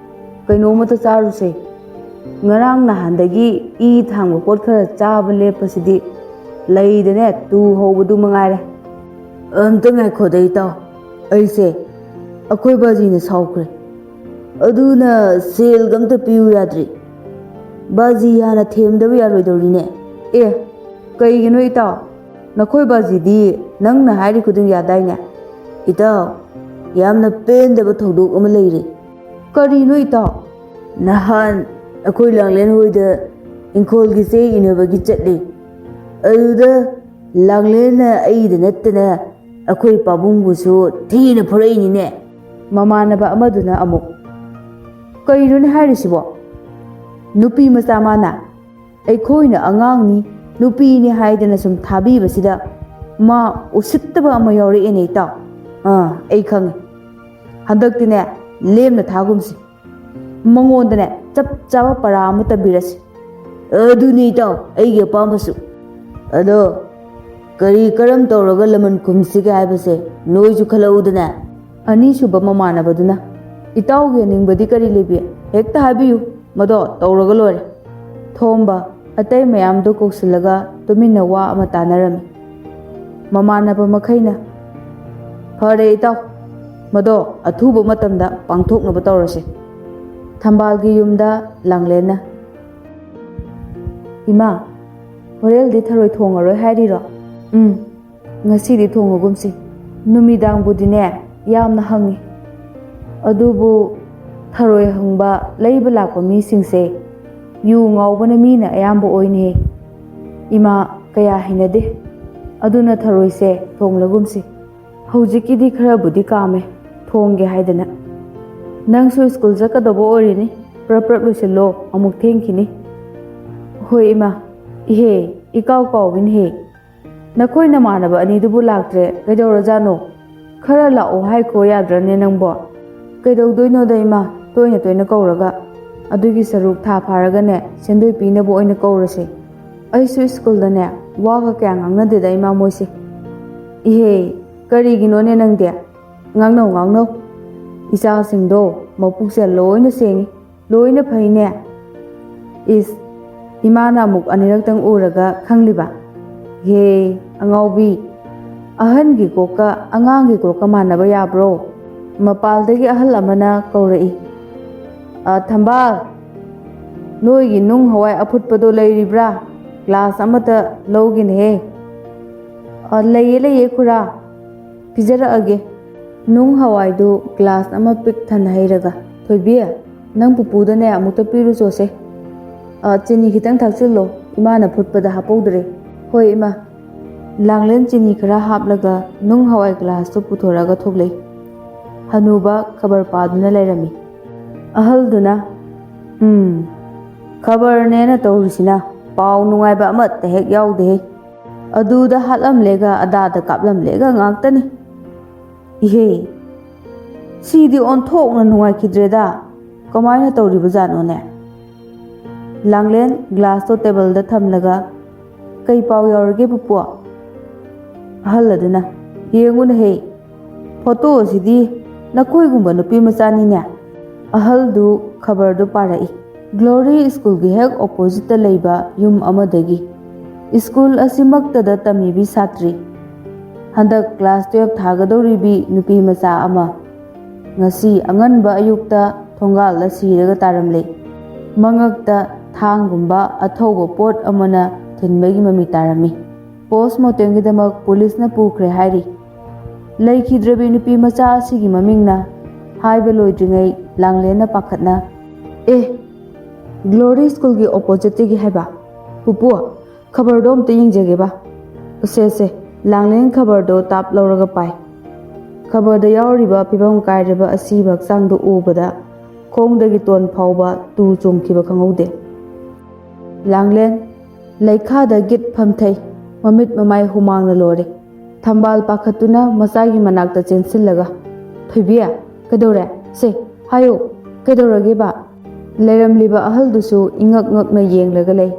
ꯀꯩꯅꯣꯝꯃꯇ ꯆꯥꯔꯨꯁꯦ꯫ ꯉꯔꯥꯡ ꯅꯍꯥꯟꯗꯒꯤ ꯏ ꯊꯥꯡꯕ ꯄꯣꯠ ꯈꯔ ꯆꯥꯕ ꯂꯦꯞꯄꯁꯤꯗꯤ ꯂꯩꯗꯅꯦ ꯇꯨ ꯍꯧꯕꯗꯨ ꯃꯉꯥꯏꯔꯦ"꯫ "ꯑꯝꯇ ꯉꯥꯏꯈꯣꯗ ꯏꯇꯥꯎ, ꯑꯩꯁꯦ ꯑꯩꯈꯣꯏ ꯕꯥꯖꯤꯅ ꯁꯥꯎꯈ꯭ꯔꯦ꯫ ꯑꯗꯨꯅ ꯁꯦꯜꯒ ꯑꯝꯇ ꯄꯤꯌꯨ ꯌꯥꯗ꯭ꯔꯤ꯫ ꯕꯥꯖꯤ ꯍꯥꯟꯅ ꯊꯦꯝꯗꯕ ꯌꯥꯔꯣꯏꯗꯧꯔꯤꯅꯦ"꯫ "ꯑꯦ, ꯀꯩꯒꯤꯅꯣ ꯏꯇꯥꯎ? ꯅꯈꯣꯏ ꯕꯥꯖꯤꯗꯤ ꯅꯪꯅ ꯍꯥꯏꯔꯤ ꯈꯨꯗꯤꯡ ꯌꯥꯗꯥꯏꯅꯦ?" "ꯏꯇꯥꯎ, ꯌꯥꯝꯅ ꯄꯦꯟꯗꯕ ꯊꯧꯗꯣꯛ ꯑꯃ ꯂꯩꯔꯦ"꯫ "ꯀꯔꯤꯅꯣ ꯏꯇꯥꯎ?" "ꯅꯍꯥꯟ ꯑꯩꯈꯣꯏ ꯂꯥꯡꯂꯦꯟ ꯍꯣꯏꯗ ꯏꯪꯈꯣꯜꯒꯤ ꯆꯦ ꯏꯅꯕꯒꯤ ꯆꯠꯂꯤ꯫ ꯑꯗꯨꯗ ꯂꯥꯡꯂꯦꯟꯅ ꯑꯩꯗ ꯅꯠꯇꯅ ꯑꯩꯈꯣꯏ ꯄꯥꯕꯨꯡꯕꯨꯁꯨ ꯊꯤꯅ ꯐꯨꯔꯛꯏꯅꯤꯅꯦ"꯫ ꯃꯃꯥꯟꯅꯕ ꯑꯃꯗꯨꯅ ꯑꯃꯨꯛ, "ꯀꯩꯅꯣꯅꯦ ꯍꯥꯏꯔꯤꯁꯤꯕꯣ? ꯅꯨꯄꯤ ꯃꯆꯥ ꯃꯥꯅ ꯑꯩꯈꯣꯏꯅ ꯑꯉꯥꯡꯅꯤ, ꯅꯨꯄꯤꯅꯤ ꯍꯥꯏꯗꯅ ꯁꯨꯝ ꯊꯥꯕꯤꯕꯁꯤꯗ ꯃꯥ ꯎꯁꯤꯠꯇꯕ ꯑꯃ ꯌꯥꯎꯔꯛꯑꯦꯅꯦ ꯏꯇꯥꯎ꯫ ꯑꯥ, ꯑꯩ ꯈꯪꯉꯦ꯫ ꯍꯟꯗꯛꯇꯤꯅꯦ, ꯂꯦꯝꯅ ꯊꯥꯒꯨꯝꯁꯤ꯫ ꯃꯉꯣꯟꯗꯅꯦ, ꯆꯞ ꯆꯥꯕ ꯄꯔꯥ ꯑꯃ ꯇꯝꯕꯤꯔꯁꯤ"꯫ "ꯑꯗꯨꯅꯤ ꯏꯇꯥꯎ, ꯑꯩꯒꯤ ꯑꯄꯥꯝꯕꯁꯨ"꯫ "ꯑꯗꯣ ꯀꯔꯤ ꯀꯔꯝ ꯇꯧꯔꯒ ꯂꯃꯟ ꯈꯨꯝꯁꯤꯒꯦ ꯍꯥꯏꯕꯁꯦ ꯅꯣꯏꯁꯨ ꯈꯜꯂꯛꯎꯗꯅ?" ꯑꯅꯤꯁꯨꯕ ꯃꯃꯥꯟꯅꯕꯗꯨꯅ, "ꯏꯇꯥꯎꯒꯤ ꯑꯅꯤꯡꯕꯗꯤ ꯀꯔꯤ ꯂꯩꯕꯤ? ꯍꯦꯛꯇ ꯍꯥꯏꯕꯤꯌꯨ, ꯃꯗꯣ ꯇꯧꯔꯒ ꯂꯣꯏꯔꯦ"꯫ ꯊꯣꯝꯕ ꯑꯇꯩ ꯃꯌꯥꯝꯗꯣ ꯀꯧꯁꯤꯜꯂꯒ ꯇꯨꯃꯤꯟꯅ ꯋꯥ ꯑꯃ ꯇꯥꯅꯔꯝꯃꯤ꯫ ꯃꯃꯥꯟꯅꯕ ꯃꯈꯩꯅ, "ꯐꯔꯦ ꯏꯇꯥꯎ, ꯃꯗꯣ ꯑꯊꯨꯕ ꯃꯇꯝꯗ ꯄꯥꯡꯊꯣꯛꯅꯕ ꯇꯧꯔꯁꯤ"꯫ ꯊꯝꯕꯥꯜꯒꯤ ꯌꯨꯝꯗ ꯂꯥꯡꯂꯦꯟꯅ, "ꯏꯃꯥ, ꯍꯣꯔꯦꯟꯗꯤ ꯊꯔꯣꯏ ꯊꯣꯡꯉꯔꯣꯏ ꯍꯥꯏꯔꯤꯔꯣ?" "ꯎꯝ, ꯉꯁꯤꯗꯤ ꯊꯣꯡꯉꯒꯨꯝꯁꯤ꯫ ꯅꯨꯃꯤꯗꯥꯡꯕꯨꯗꯤꯅꯦ ꯌꯥꯝꯅ ꯍꯪꯉꯤ꯫ ꯑꯗꯨꯕꯨ ꯊꯔꯣꯏ ꯍꯪꯕ ꯂꯩꯕ ꯂꯥꯛꯄ ꯃꯤꯁꯤꯡꯁꯦ ꯌꯨ ꯉꯥꯎꯕꯅ ꯃꯤꯅ ꯑꯌꯥꯝꯕ ꯑꯣꯏꯅꯦ꯫ ꯏꯃꯥ ꯀꯌꯥ ꯍꯩꯅꯗꯦ꯫ ꯑꯗꯨꯅ ꯊꯔꯣꯏꯁꯦ ꯊꯣꯡꯂꯒꯨꯝꯁꯤ꯫ ꯍꯧꯖꯤꯛꯀꯤꯗꯤ ꯈꯔꯕꯨꯗꯤ ꯀꯥꯝꯃꯦ, ꯊꯣꯡꯒꯦ ꯍꯥꯏꯗꯅ꯫ ꯅꯪꯁꯨ ꯁ꯭ꯀꯨꯜ ꯆꯠꯀꯗꯧꯕ ꯑꯣꯏꯔꯤꯅꯤ, ꯄ꯭ꯔꯞ ꯄ꯭ꯔꯞ ꯂꯣꯏꯁꯤꯜꯂꯣ, ꯑꯃꯨꯛ ꯊꯦꯡꯈꯤꯅꯤ"꯫ "ꯍꯣꯏ ꯏꯃꯥ꯫ ꯏꯍꯦ, ꯏꯀꯥꯎ ꯀꯥꯎꯏꯅꯦꯍꯦ꯫ ꯅꯈꯣꯏ ꯅꯃꯥꯟꯅꯕ ꯑꯅꯤꯗꯨꯕꯨ ꯂꯥꯛꯇ꯭ꯔꯦ, ꯀꯩꯗꯧꯔꯖꯥꯠꯅꯣ? ꯈꯔ ꯂꯥꯛꯑꯣ ꯍꯥꯏꯈꯣ ꯌꯥꯗ꯭ꯔꯅꯦ ꯅꯪꯕꯣ?" "ꯀꯩꯗꯧꯗꯣꯏꯅꯣꯗ ꯏꯃꯥ, ꯇꯣꯏꯅ ꯇꯣꯏꯅ ꯀꯧꯔꯒ꯫ ꯑꯗꯨꯒꯤ ꯁꯔꯨꯛ ꯊꯥ ꯐꯥꯔꯒꯅꯦ ꯁꯦꯟꯗꯣꯏ ꯄꯤꯅꯕ ꯑꯣꯏꯅ ꯀꯧꯔꯁꯦ꯫ ꯑꯩꯁꯨ ꯁ꯭ꯀꯨꯜꯗꯅꯦ ꯋꯥꯒ ꯀꯌꯥ ꯉꯥꯡꯅꯗꯦꯗ ꯏꯃꯥ ꯃꯣꯏꯁꯦ"꯫ "ꯏꯍꯦ, ꯀꯔꯤꯒꯤꯅꯣꯅꯦ ꯅꯪꯗꯤ? ꯉꯥꯡꯅꯧ ꯉꯥꯡꯅꯧ꯫ ꯏꯆꯥꯁꯤꯡꯗꯣ ꯃꯄꯨꯛꯁꯦ ꯂꯣꯏꯅ ꯁꯦꯡꯉꯤ, ꯂꯣꯏꯅ ꯐꯩꯅꯦ"꯫ "ꯏꯁ, ꯏꯃꯥꯅ ꯑꯃꯨꯛ ꯑꯅꯤꯔꯛꯇꯪ ꯎꯔꯒ ꯈꯪꯂꯤꯕ? ꯍꯦ, ꯑꯉꯥꯎꯕꯤ, ꯑꯍꯟꯒꯤ ꯀꯣꯛꯀ ꯑꯉꯥꯡꯒꯤ ꯀꯣꯛꯀ ꯃꯥꯟꯅꯕ ꯌꯥꯕ꯭ꯔꯣ?" ꯃꯄꯥꯜꯗꯒꯤ ꯑꯍꯜ ꯑꯃꯅ ꯀꯧꯔꯛꯏ, "ꯑ, ꯊꯝꯕꯥꯜ, ꯅꯣꯏꯒꯤ ꯅꯨꯡ ꯍꯋꯥꯏ ꯑꯐꯨꯠꯄꯗꯣ ꯂꯩꯔꯤꯕ꯭ꯔꯥ? ꯒ꯭ꯂꯥꯁ ꯑꯃꯇ ꯂꯧꯒꯦꯅꯦꯍꯦ"꯫ "ꯑ, ꯂꯩꯌꯦ, ꯂꯩꯌꯦ, ꯈꯨꯔꯥ, ꯄꯤꯖꯔꯛꯑꯒꯦ"꯫ ꯅꯨꯡ ꯍꯋꯥꯏꯗꯨ ꯒ꯭ꯂꯥꯁ ꯑꯃ ꯄꯤꯛ ꯊꯟꯅ ꯍꯩꯔꯒ, "ꯊꯣꯏꯕꯤ, ꯅꯪ ꯄꯨꯄꯨꯗꯅꯦ ꯑꯃꯨꯛꯇ ꯄꯤꯔꯨꯆꯣꯁꯦ꯫ ꯑ, ꯆꯤꯅꯤ ꯈꯤꯇꯪ ꯊꯥꯛꯆꯤꯜꯂꯣ, ꯏꯃꯥꯅ ꯐꯨꯠꯄꯗ ꯍꯥꯞꯄꯧꯗ꯭ꯔꯦ"꯫ "ꯍꯣꯏ ꯏꯃꯥ"꯫ ꯂꯥꯡꯂꯦꯟ ꯆꯤꯅꯤ ꯈꯔ ꯍꯥꯞꯂꯒ ꯅꯨꯡ ꯍꯋꯥꯏ ꯒ꯭ꯂꯥꯁꯇꯨ ꯄꯨꯊꯣꯔꯛꯑꯒ ꯊꯣꯛꯂꯛꯏ꯫ ꯍꯅꯨꯕ ꯈꯕꯔ ꯄꯥꯗꯨꯅ ꯂꯩꯔꯝꯃꯤ꯫ ꯑꯍꯜꯗꯨꯅ, "ꯎꯝ, ꯈꯕꯔꯅꯦꯅ ꯇꯧꯔꯤꯁꯤꯅ ꯄꯥꯎ ꯅꯨꯡꯉꯥꯏꯕ ꯑꯃꯠꯇ ꯍꯦꯛ ꯌꯥꯎꯗꯦꯍꯦ꯫ ꯑꯗꯨꯗ ꯍꯥꯠꯂꯝꯂꯦꯒ ꯑꯗꯥꯗ ꯀꯥꯞꯂꯝꯂꯦꯒ ꯉꯥꯛꯇꯅꯤ꯫ ꯏꯍꯦ, ꯁꯤꯗꯤ ꯑꯣꯟꯊꯣꯛꯅ ꯅꯨꯡꯉꯥꯏꯈꯤꯗ꯭ꯔꯦꯗ꯫ ꯀꯃꯥꯏꯅ ꯇꯧꯔꯤꯕꯖꯥꯠꯅꯣꯅꯦ?" ꯂꯥꯡꯂꯦꯟ ꯒ꯭ꯂꯥꯁꯇꯣ ꯇꯦꯕꯜꯗ ꯊꯝꯂꯒ, "ꯀꯩ ꯄꯥꯎ ꯌꯧꯔꯒꯦ ꯄꯨꯄꯨ?" ꯑꯍꯜ ꯑꯗꯨꯅ, "ꯌꯦꯡꯉꯨꯅꯦꯍꯦ, ꯐꯣꯇꯣ ꯑꯁꯤꯗꯤ ꯅꯈꯣꯏꯒꯨꯝꯕ ꯅꯨꯄꯤ ꯃꯆꯥꯅꯤꯅꯦ꯫" ꯑꯍꯜꯗꯨ ꯈꯕꯔꯗꯨ ꯄꯥꯔꯛꯏ꯫ ꯒ꯭ꯂꯣꯔꯤ ꯁ꯭ꯀꯨꯜꯒꯤ ꯍꯦꯛ ꯑꯣꯄꯣꯖꯤꯠꯇ ꯂꯩꯕ ꯌꯨꯝ ꯑꯃꯗꯒꯤ꯫ ꯁ꯭ꯀꯨꯜ ꯑꯁꯤꯃꯛꯇꯗ ꯇꯝꯃꯤꯕꯤ ꯁꯥꯇ꯭ꯔꯤ, ꯍꯟꯗꯛ ꯀ꯭ꯂꯥꯁ ꯇꯨꯌꯦꯜꯐ ꯊꯥꯒꯗꯧꯔꯤꯕꯤ ꯅꯨꯄꯤ ꯃꯆꯥ ꯑꯃ ꯉꯁꯤ ꯑꯉꯟꯕ ꯑꯌꯨꯛꯇ ꯊꯣꯡꯒꯥꯜꯗ ꯁꯤꯔꯒ ꯇꯥꯔꯝꯂꯦ꯫ ꯃꯉꯛꯇ ꯊꯥꯡꯒꯨꯝꯕ ꯑꯊꯧꯕ ꯄꯣꯠ ꯑꯃꯅ ꯊꯤꯟꯕꯒꯤ ꯃꯃꯤ ꯇꯥꯔꯝꯃꯤ꯫ ꯄꯣꯁꯃꯣꯔꯇꯦꯝꯒꯤꯗꯃꯛ ꯄꯨꯂꯤꯁꯅ ꯄꯨꯈ꯭ꯔꯦ ꯍꯥꯏꯔꯤ꯫ ꯂꯩꯈꯤꯗ꯭ꯔꯕꯤ ꯅꯨꯄꯤ ꯃꯆꯥ ꯑꯁꯤꯒꯤ ꯃꯃꯤꯡꯅ ꯍꯥꯏꯕ ꯂꯣꯏꯗ꯭ꯔꯤꯉꯩ ꯂꯥꯡꯂꯦꯟꯅ ꯄꯥꯈꯠꯅ, "ꯑꯦ, ꯒ꯭ꯂꯣꯔꯤ ꯁ꯭ꯀꯨꯜꯒꯤ ꯑꯣꯄꯣꯖꯤꯠꯇꯒꯤ ꯍꯥꯏꯕ? ꯄꯨꯄꯨ, ꯈꯕꯔꯗꯣ ꯑꯝꯇ ꯌꯦꯡꯖꯒꯦꯕ꯫" ꯁꯦ, ꯁꯦ, ꯂꯥꯡꯂꯦꯟ ꯈꯕꯔꯗꯣ ꯇꯥꯞ ꯂꯧꯔꯒ ꯄꯥꯏ꯫ ꯈꯕꯔꯗ ꯌꯥꯎꯔꯤꯕ ꯐꯤꯕꯝ ꯀꯥꯏꯔꯕ ꯑꯁꯤꯕ ꯍꯛꯆꯥꯡꯗꯨ ꯎꯕꯗ ꯈꯣꯡꯗꯒꯤ ꯇꯣꯟ ꯐꯥꯎꯕ ꯇꯨ ꯆꯣꯡꯈꯤꯕ ꯈꯪꯍꯧꯗꯦ꯫ ꯂꯥꯡꯂꯦꯟ ꯂꯩꯈꯥꯗ ꯒꯤꯠ ꯐꯝꯊꯩ, ꯃꯃꯤꯠ ꯃꯃꯥꯏ ꯍꯨꯃꯥꯡꯅ ꯂꯣꯏꯔꯦ꯫ ꯊꯝꯕꯥꯜ ꯄꯥꯈꯠꯇꯨꯅ ꯃꯆꯥꯒꯤ ꯃꯅꯥꯛꯇ ꯆꯦꯟꯁꯤꯜꯂꯒ, "ꯊꯣꯏꯕꯤ, ꯀꯩꯗꯧꯔꯦ? ꯁꯦ, ꯍꯥꯏꯌꯨ, ꯀꯩꯗꯧꯔꯒꯦꯕ?" ꯂꯩꯔꯝꯂꯤꯕ ꯑꯍꯜꯗꯨꯁꯨ ꯏꯉꯛ ꯉꯛꯅ ꯌꯦꯡꯂꯒ ꯂꯩ꯫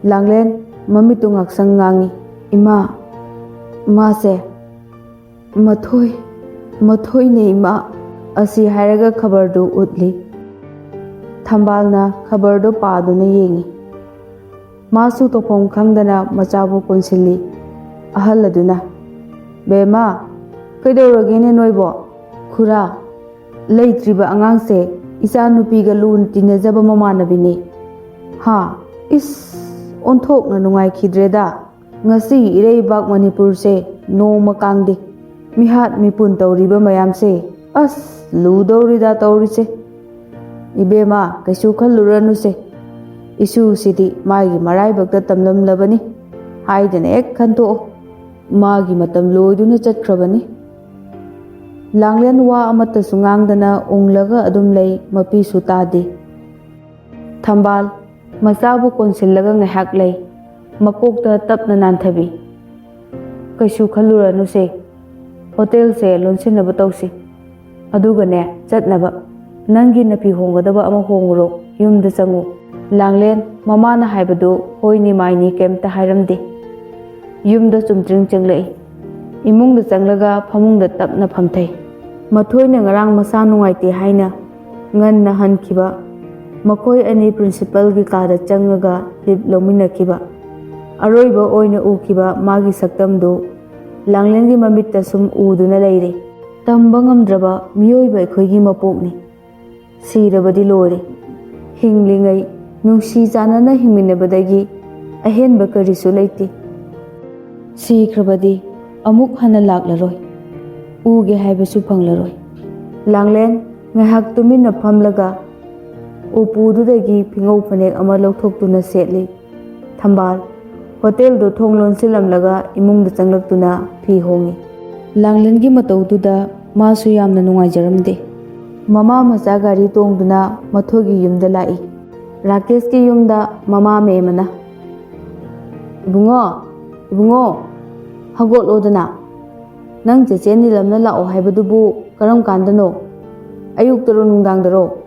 ꯂꯥꯡꯂꯦꯟ ꯃꯃꯤꯠꯇꯨ ꯉꯥꯛꯁꯪ ꯉꯥꯡꯉꯤ꯫ "ꯏꯃꯥ, ꯃꯥꯁꯦ ꯃꯊꯣꯏ, ꯃꯊꯣꯏꯅꯦ ꯏꯃꯥ꯫" ꯑꯁꯤ ꯍꯥꯏꯔꯒ ꯈꯕꯔꯗꯨ ꯎꯠꯂꯤ꯫ ꯊꯝꯕꯥꯜꯅ ꯈꯕꯔꯗꯨ ꯄꯥꯗꯨꯅ ꯌꯦꯡꯉꯤ꯫ ꯃꯥꯁꯨ ꯇꯧꯐꯝ ꯈꯪꯗꯅ ꯃꯆꯥꯕꯨ ꯀꯣꯟꯁꯤꯜꯂꯤ꯫ ꯑꯍꯜ ꯑꯗꯨꯅ, "ꯕꯦꯝꯃ, ꯀꯩꯗꯧꯔꯒꯦꯅꯦ ꯅꯣꯏꯕꯣ? ꯈꯨꯔꯥ, ꯂꯩꯇ꯭ꯔꯤꯕ ꯑꯉꯥꯡꯁꯦ ꯏꯆꯥꯅꯨꯄꯤꯒ ꯂꯨꯅ ꯇꯤꯟꯅꯖꯕ ꯃꯃꯥꯟꯅꯕꯤꯅꯤ꯫ ꯍꯥ, ꯏꯁ, ꯑꯣꯟꯊꯣꯛꯅ ꯅꯨꯡꯉꯥꯏꯈꯤꯗ꯭ꯔꯦꯗ꯫ ꯉꯁꯤꯒꯤ ꯏꯔꯩꯕꯥꯛ ꯃꯅꯤꯄꯨꯔꯁꯦ ꯅꯣꯡꯃ ꯀꯥꯡꯗꯦ꯫ ꯃꯤꯍꯥꯠ ꯃꯤꯄꯨꯟ ꯇꯧꯔꯤꯕ ꯃꯌꯥꯝꯁꯦ, ꯑꯁ, ꯂꯨꯗꯧꯔꯤꯗ ꯇꯧꯔꯤꯁꯦ꯫ ꯏꯕꯦꯝꯃ, ꯀꯩꯁꯨ ꯈꯜꯂꯨꯔꯅꯨꯁꯦ꯫ ꯏꯁꯨꯁꯤꯗꯤ ꯃꯥꯒꯤ ꯃꯔꯥꯏꯕꯛꯇ ꯇꯝꯂꯝꯂꯕꯅꯤ ꯍꯥꯏꯗꯅ ꯍꯦꯛ ꯈꯟꯇꯣꯛꯑꯣ꯫ ꯃꯥꯒꯤ ꯃꯇꯝ ꯂꯣꯏꯗꯨꯅ ꯆꯠꯈ꯭ꯔꯕꯅꯤ꯫" ꯂꯥꯡꯂꯦꯟ ꯋꯥ ꯑꯃꯠꯇꯁꯨ ꯉꯥꯡꯗꯅ ꯎꯪꯂꯒ ꯑꯗꯨꯝ ꯂꯩ, ꯃꯄꯤꯁꯨ ꯇꯥꯗꯦ꯫ ꯊꯝꯕꯥꯜ ꯃꯆꯥꯕꯨ ꯀꯣꯟꯁꯤꯜꯂꯒ ꯉꯥꯏꯍꯥꯛ ꯂꯩ, ꯃꯀꯣꯛꯇ ꯇꯞꯅ ꯅꯥꯟꯊꯕꯤ꯫ "ꯀꯩꯁꯨ ꯈꯜꯂꯨꯔꯅꯨꯁꯦ, ꯍꯣꯇꯦꯜꯁꯦ ꯂꯣꯟꯁꯤꯟꯅꯕ ꯇꯧꯁꯤ꯫ ꯑꯗꯨꯒꯅꯦ, ꯆꯠꯅꯕ ꯅꯪꯒꯤ ꯅꯐꯤ ꯍꯣꯡꯒꯗꯕ ꯑꯃ ꯍꯣꯡꯉꯨꯔꯣ, ꯌꯨꯝꯗ ꯆꯪꯉꯨ꯫" ꯂꯥꯡꯂꯦꯟ, ꯃꯃꯥꯅ ꯍꯥꯏꯕꯗꯨ ꯍꯣꯏꯅꯤ ꯃꯥꯏꯅꯤ ꯀꯩꯝꯇ ꯍꯥꯏꯔꯝꯗꯦ꯫ ꯌꯨꯝꯗ ꯆꯨꯝꯗ꯭ꯔꯤꯡ ꯆꯪꯂꯛꯏ꯫ ꯏꯃꯨꯡꯗ ꯆꯪꯂꯒ ꯐꯃꯨꯡꯗ ꯇꯞꯅ ꯐꯝꯊꯩ꯫ ꯃꯊꯣꯏꯅ ꯉꯔꯥꯡ ꯃꯁꯥ ꯅꯨꯡꯉꯥꯏꯇꯦ ꯍꯥꯏꯅ ꯉꯟꯅ ꯍꯟꯈꯤꯕ, ꯃꯈꯣꯏ ꯑꯅꯤ ꯄ꯭ꯔꯤꯟꯁꯤꯄꯜꯒꯤ ꯀꯥꯗ ꯆꯪꯉꯒ ꯂꯤꯞ ꯂꯧꯃꯤꯟꯅꯈꯤꯕ, ꯑꯔꯣꯏꯕ ꯑꯣꯏꯅ ꯎꯈꯤꯕ ꯃꯥꯒꯤ ꯁꯛꯇꯝꯗꯨ ꯂꯥꯡꯂꯦꯟꯒꯤ ꯃꯃꯤꯠꯇ ꯁꯨꯝ ꯎꯗꯨꯅ ꯂꯩꯔꯦ꯫ ꯇꯝꯕ ꯉꯝꯗ꯭ꯔꯕ ꯃꯤꯑꯣꯏꯕ ꯑꯩꯈꯣꯏꯒꯤ ꯃꯄꯣꯛꯅꯤ꯫ ꯁꯤꯔꯕꯗꯤ ꯂꯣꯏꯔꯦ꯫ ꯍꯤꯡꯂꯤꯉꯩ ꯅꯨꯡꯁꯤ ꯆꯥꯟꯅꯅ ꯍꯤꯡꯃꯤꯟꯅꯕꯗꯒꯤ ꯑꯍꯦꯟꯕ ꯀꯔꯤꯁꯨ ꯂꯩꯇꯦ꯫ ꯁꯤꯈ꯭ꯔꯕꯗꯤ ꯑꯃꯨꯛ ꯍꯟꯅ ꯂꯥꯛꯂꯔꯣꯏ꯫ ꯎꯒꯦ ꯍꯥꯏꯕꯁꯨ ꯐꯪꯂꯔꯣꯏ꯫ ꯂꯥꯡꯂꯦꯟ ꯉꯥꯏꯍꯥꯛ ꯇꯨꯃꯤꯟꯅ ꯐꯝꯂꯒ ꯎꯄꯨꯗꯨꯗꯒꯤ ꯐꯤꯉꯧ ꯐꯅꯦꯛ ꯑꯃ ꯂꯧꯊꯣꯛꯇꯨꯅ ꯁꯦꯠꯂꯤ꯫ ꯊꯝꯕꯥꯜ ꯍꯣꯇꯦꯜꯗꯨ ꯊꯣꯡ ꯂꯣꯟꯁꯤꯜꯂꯝꯂꯒ ꯏꯃꯨꯡꯗ ꯆꯪꯂꯛꯇꯨꯅ ꯐꯤ ꯍꯣꯡꯉꯤ꯫ ꯂꯥꯡꯂꯦꯟꯒꯤ ꯃꯇꯧꯗꯨꯗ ꯃꯥꯁꯨ ꯌꯥꯝꯅ ꯅꯨꯡꯉꯥꯏꯖꯔꯝꯗꯦ꯫ ꯃꯃꯥ ꯃꯆꯥ ꯒꯥꯔꯤ ꯇꯣꯡꯗꯨꯅ ꯃꯊꯣꯏꯒꯤ ꯌꯨꯝꯗ ꯂꯥꯛꯏ꯫ ꯔꯥꯀꯦꯁꯀꯤ ꯌꯨꯝꯗ ꯃꯃꯥ ꯃꯦꯝ ꯑꯃꯅ, "ꯏꯕꯨꯡꯉꯣ, ꯏꯕꯨꯡꯉꯣ, ꯍꯧꯒꯠꯂꯣꯗꯅ꯫ ꯅꯪ ꯆꯦꯆꯦ ꯅꯤꯂꯝꯅ ꯂꯥꯛꯑꯣ ꯍꯥꯏꯕꯗꯨꯕꯨ ꯀꯔꯝ ꯀꯥꯟꯗꯅꯣ? ꯑꯌꯨꯛꯇꯔꯣ ꯅꯨꯡꯗꯥꯡꯗꯔꯣ?"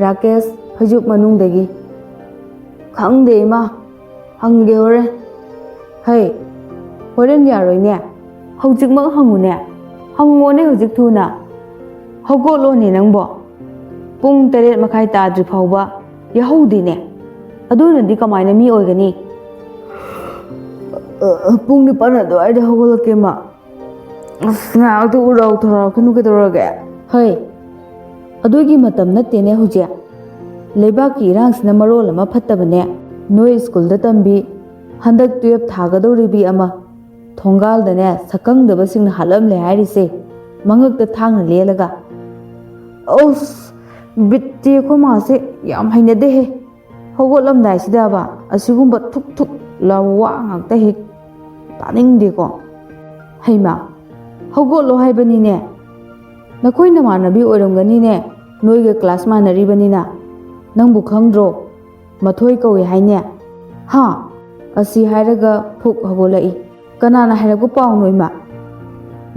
ꯔꯥꯀꯦꯁ ꯐꯩꯖꯨꯞ ꯃꯅꯨꯡꯗꯒꯤ, "ꯈꯪꯗꯦ ꯏꯃꯥ, ꯍꯪꯒꯦ ꯍꯣꯔꯦꯟ꯫" "ꯍꯩ, ꯍꯣꯔꯦꯟ ꯌꯥꯔꯣꯏꯅꯦ, ꯍꯧꯖꯤꯛꯃꯛ ꯍꯪꯉꯨꯅꯦ, ꯍꯪꯉꯣꯅꯦ ꯍꯧꯖꯤꯛ ꯊꯨꯅ꯫ ꯍꯧꯒꯠꯂꯣꯅꯦ ꯅꯪꯕꯣ, ꯄꯨꯡ ꯇꯔꯦꯠ ꯃꯈꯥꯏ ꯇꯥꯗ꯭ꯔꯤ ꯐꯥꯎꯕ ꯌꯥꯍꯧꯗꯦꯅꯦ, ꯑꯗꯨꯅꯗꯤ ꯀꯃꯥꯏꯅ ꯃꯤ ꯑꯣꯏꯒꯅꯤ?" "ꯑ, ꯑ, ꯄꯨꯡ ꯅꯤꯄꯥꯟ ꯑꯗꯨꯋꯥꯏꯗ ꯍꯧꯒꯠꯂꯛꯀꯦ ꯏꯃꯥ꯫ ꯑꯁ, ꯉꯥꯏꯍꯥꯛꯇ ꯎꯔꯥꯎ ꯊꯔꯥꯎ ꯈꯤꯅꯨ ꯀꯩꯗꯧꯔꯒꯦ?" "ꯍꯩ, ꯑꯗꯨꯒꯤ ꯃꯇꯝ ꯅꯠꯇꯦꯅꯦ ꯍꯧꯖꯤꯛ꯫ ꯂꯩꯕꯥꯛꯀꯤ ꯏꯔꯥꯡꯁꯤꯅ ꯃꯔꯣꯜ ꯑꯃ ꯐꯠꯇꯕꯅꯦ꯫ ꯅꯣꯏ ꯁ꯭ꯀꯨꯜꯗ ꯇꯝꯕꯤ, ꯍꯟꯗꯛ ꯇꯨꯌꯦꯞ ꯊꯥꯒꯗꯧꯔꯤꯕꯤ ꯑꯃ ꯊꯣꯡꯒꯥꯜꯗꯅꯦ ꯁꯛꯈꯪꯗꯕꯁꯤꯡꯅ ꯍꯥꯠꯂꯝꯂꯦ ꯍꯥꯏꯔꯤꯁꯦ, ꯃꯉꯛꯇ ꯊꯥꯡꯅ ꯂꯦꯜꯂꯒ꯫" "ꯑꯁ, ꯕꯤꯠꯇꯤ ꯑꯩꯈꯣꯏ ꯃꯥꯁꯦ ꯌꯥꯝ ꯍꯩꯅꯗꯦꯍꯦ꯫ ꯍꯧꯒꯠꯂꯝꯗꯥꯏꯁꯤꯗꯕ ꯑꯁꯤꯒꯨꯝꯕ ꯊꯨꯛ ꯊꯨꯛ ꯂꯥꯎꯕ ꯋꯥ ꯉꯥꯛꯇ ꯍꯦꯛ ꯇꯥꯅꯤꯡꯗꯦꯀꯣ꯫ ꯍꯩꯃꯥ, ꯍꯧꯒꯠꯂꯣ ꯍꯥꯏꯕꯅꯤꯅꯦ꯫ ꯅꯈꯣꯏ ꯅꯃꯥꯟꯅꯕꯤ ꯑꯣꯏꯔꯝꯒꯅꯤꯅꯦ, ꯅꯣꯏꯒ ꯀ꯭ꯂꯥꯁ ꯃꯥꯟꯅꯔꯤꯕꯅꯤꯅ꯫ ꯅꯪꯕꯨ ꯈꯪꯗ꯭ꯔꯣ? ꯃꯊꯣꯏ ꯀꯧꯏ ꯍꯥꯏꯅꯦ?" "ꯍꯥ?" ꯑꯁꯤ ꯍꯥꯏꯔꯒ ꯐꯨꯛ ꯍꯧꯒꯠꯂꯛꯏ꯫ "ꯀꯅꯥꯅ ꯍꯥꯏꯔꯛꯄ ꯄꯥꯎꯅꯣ ꯏꯃꯥ?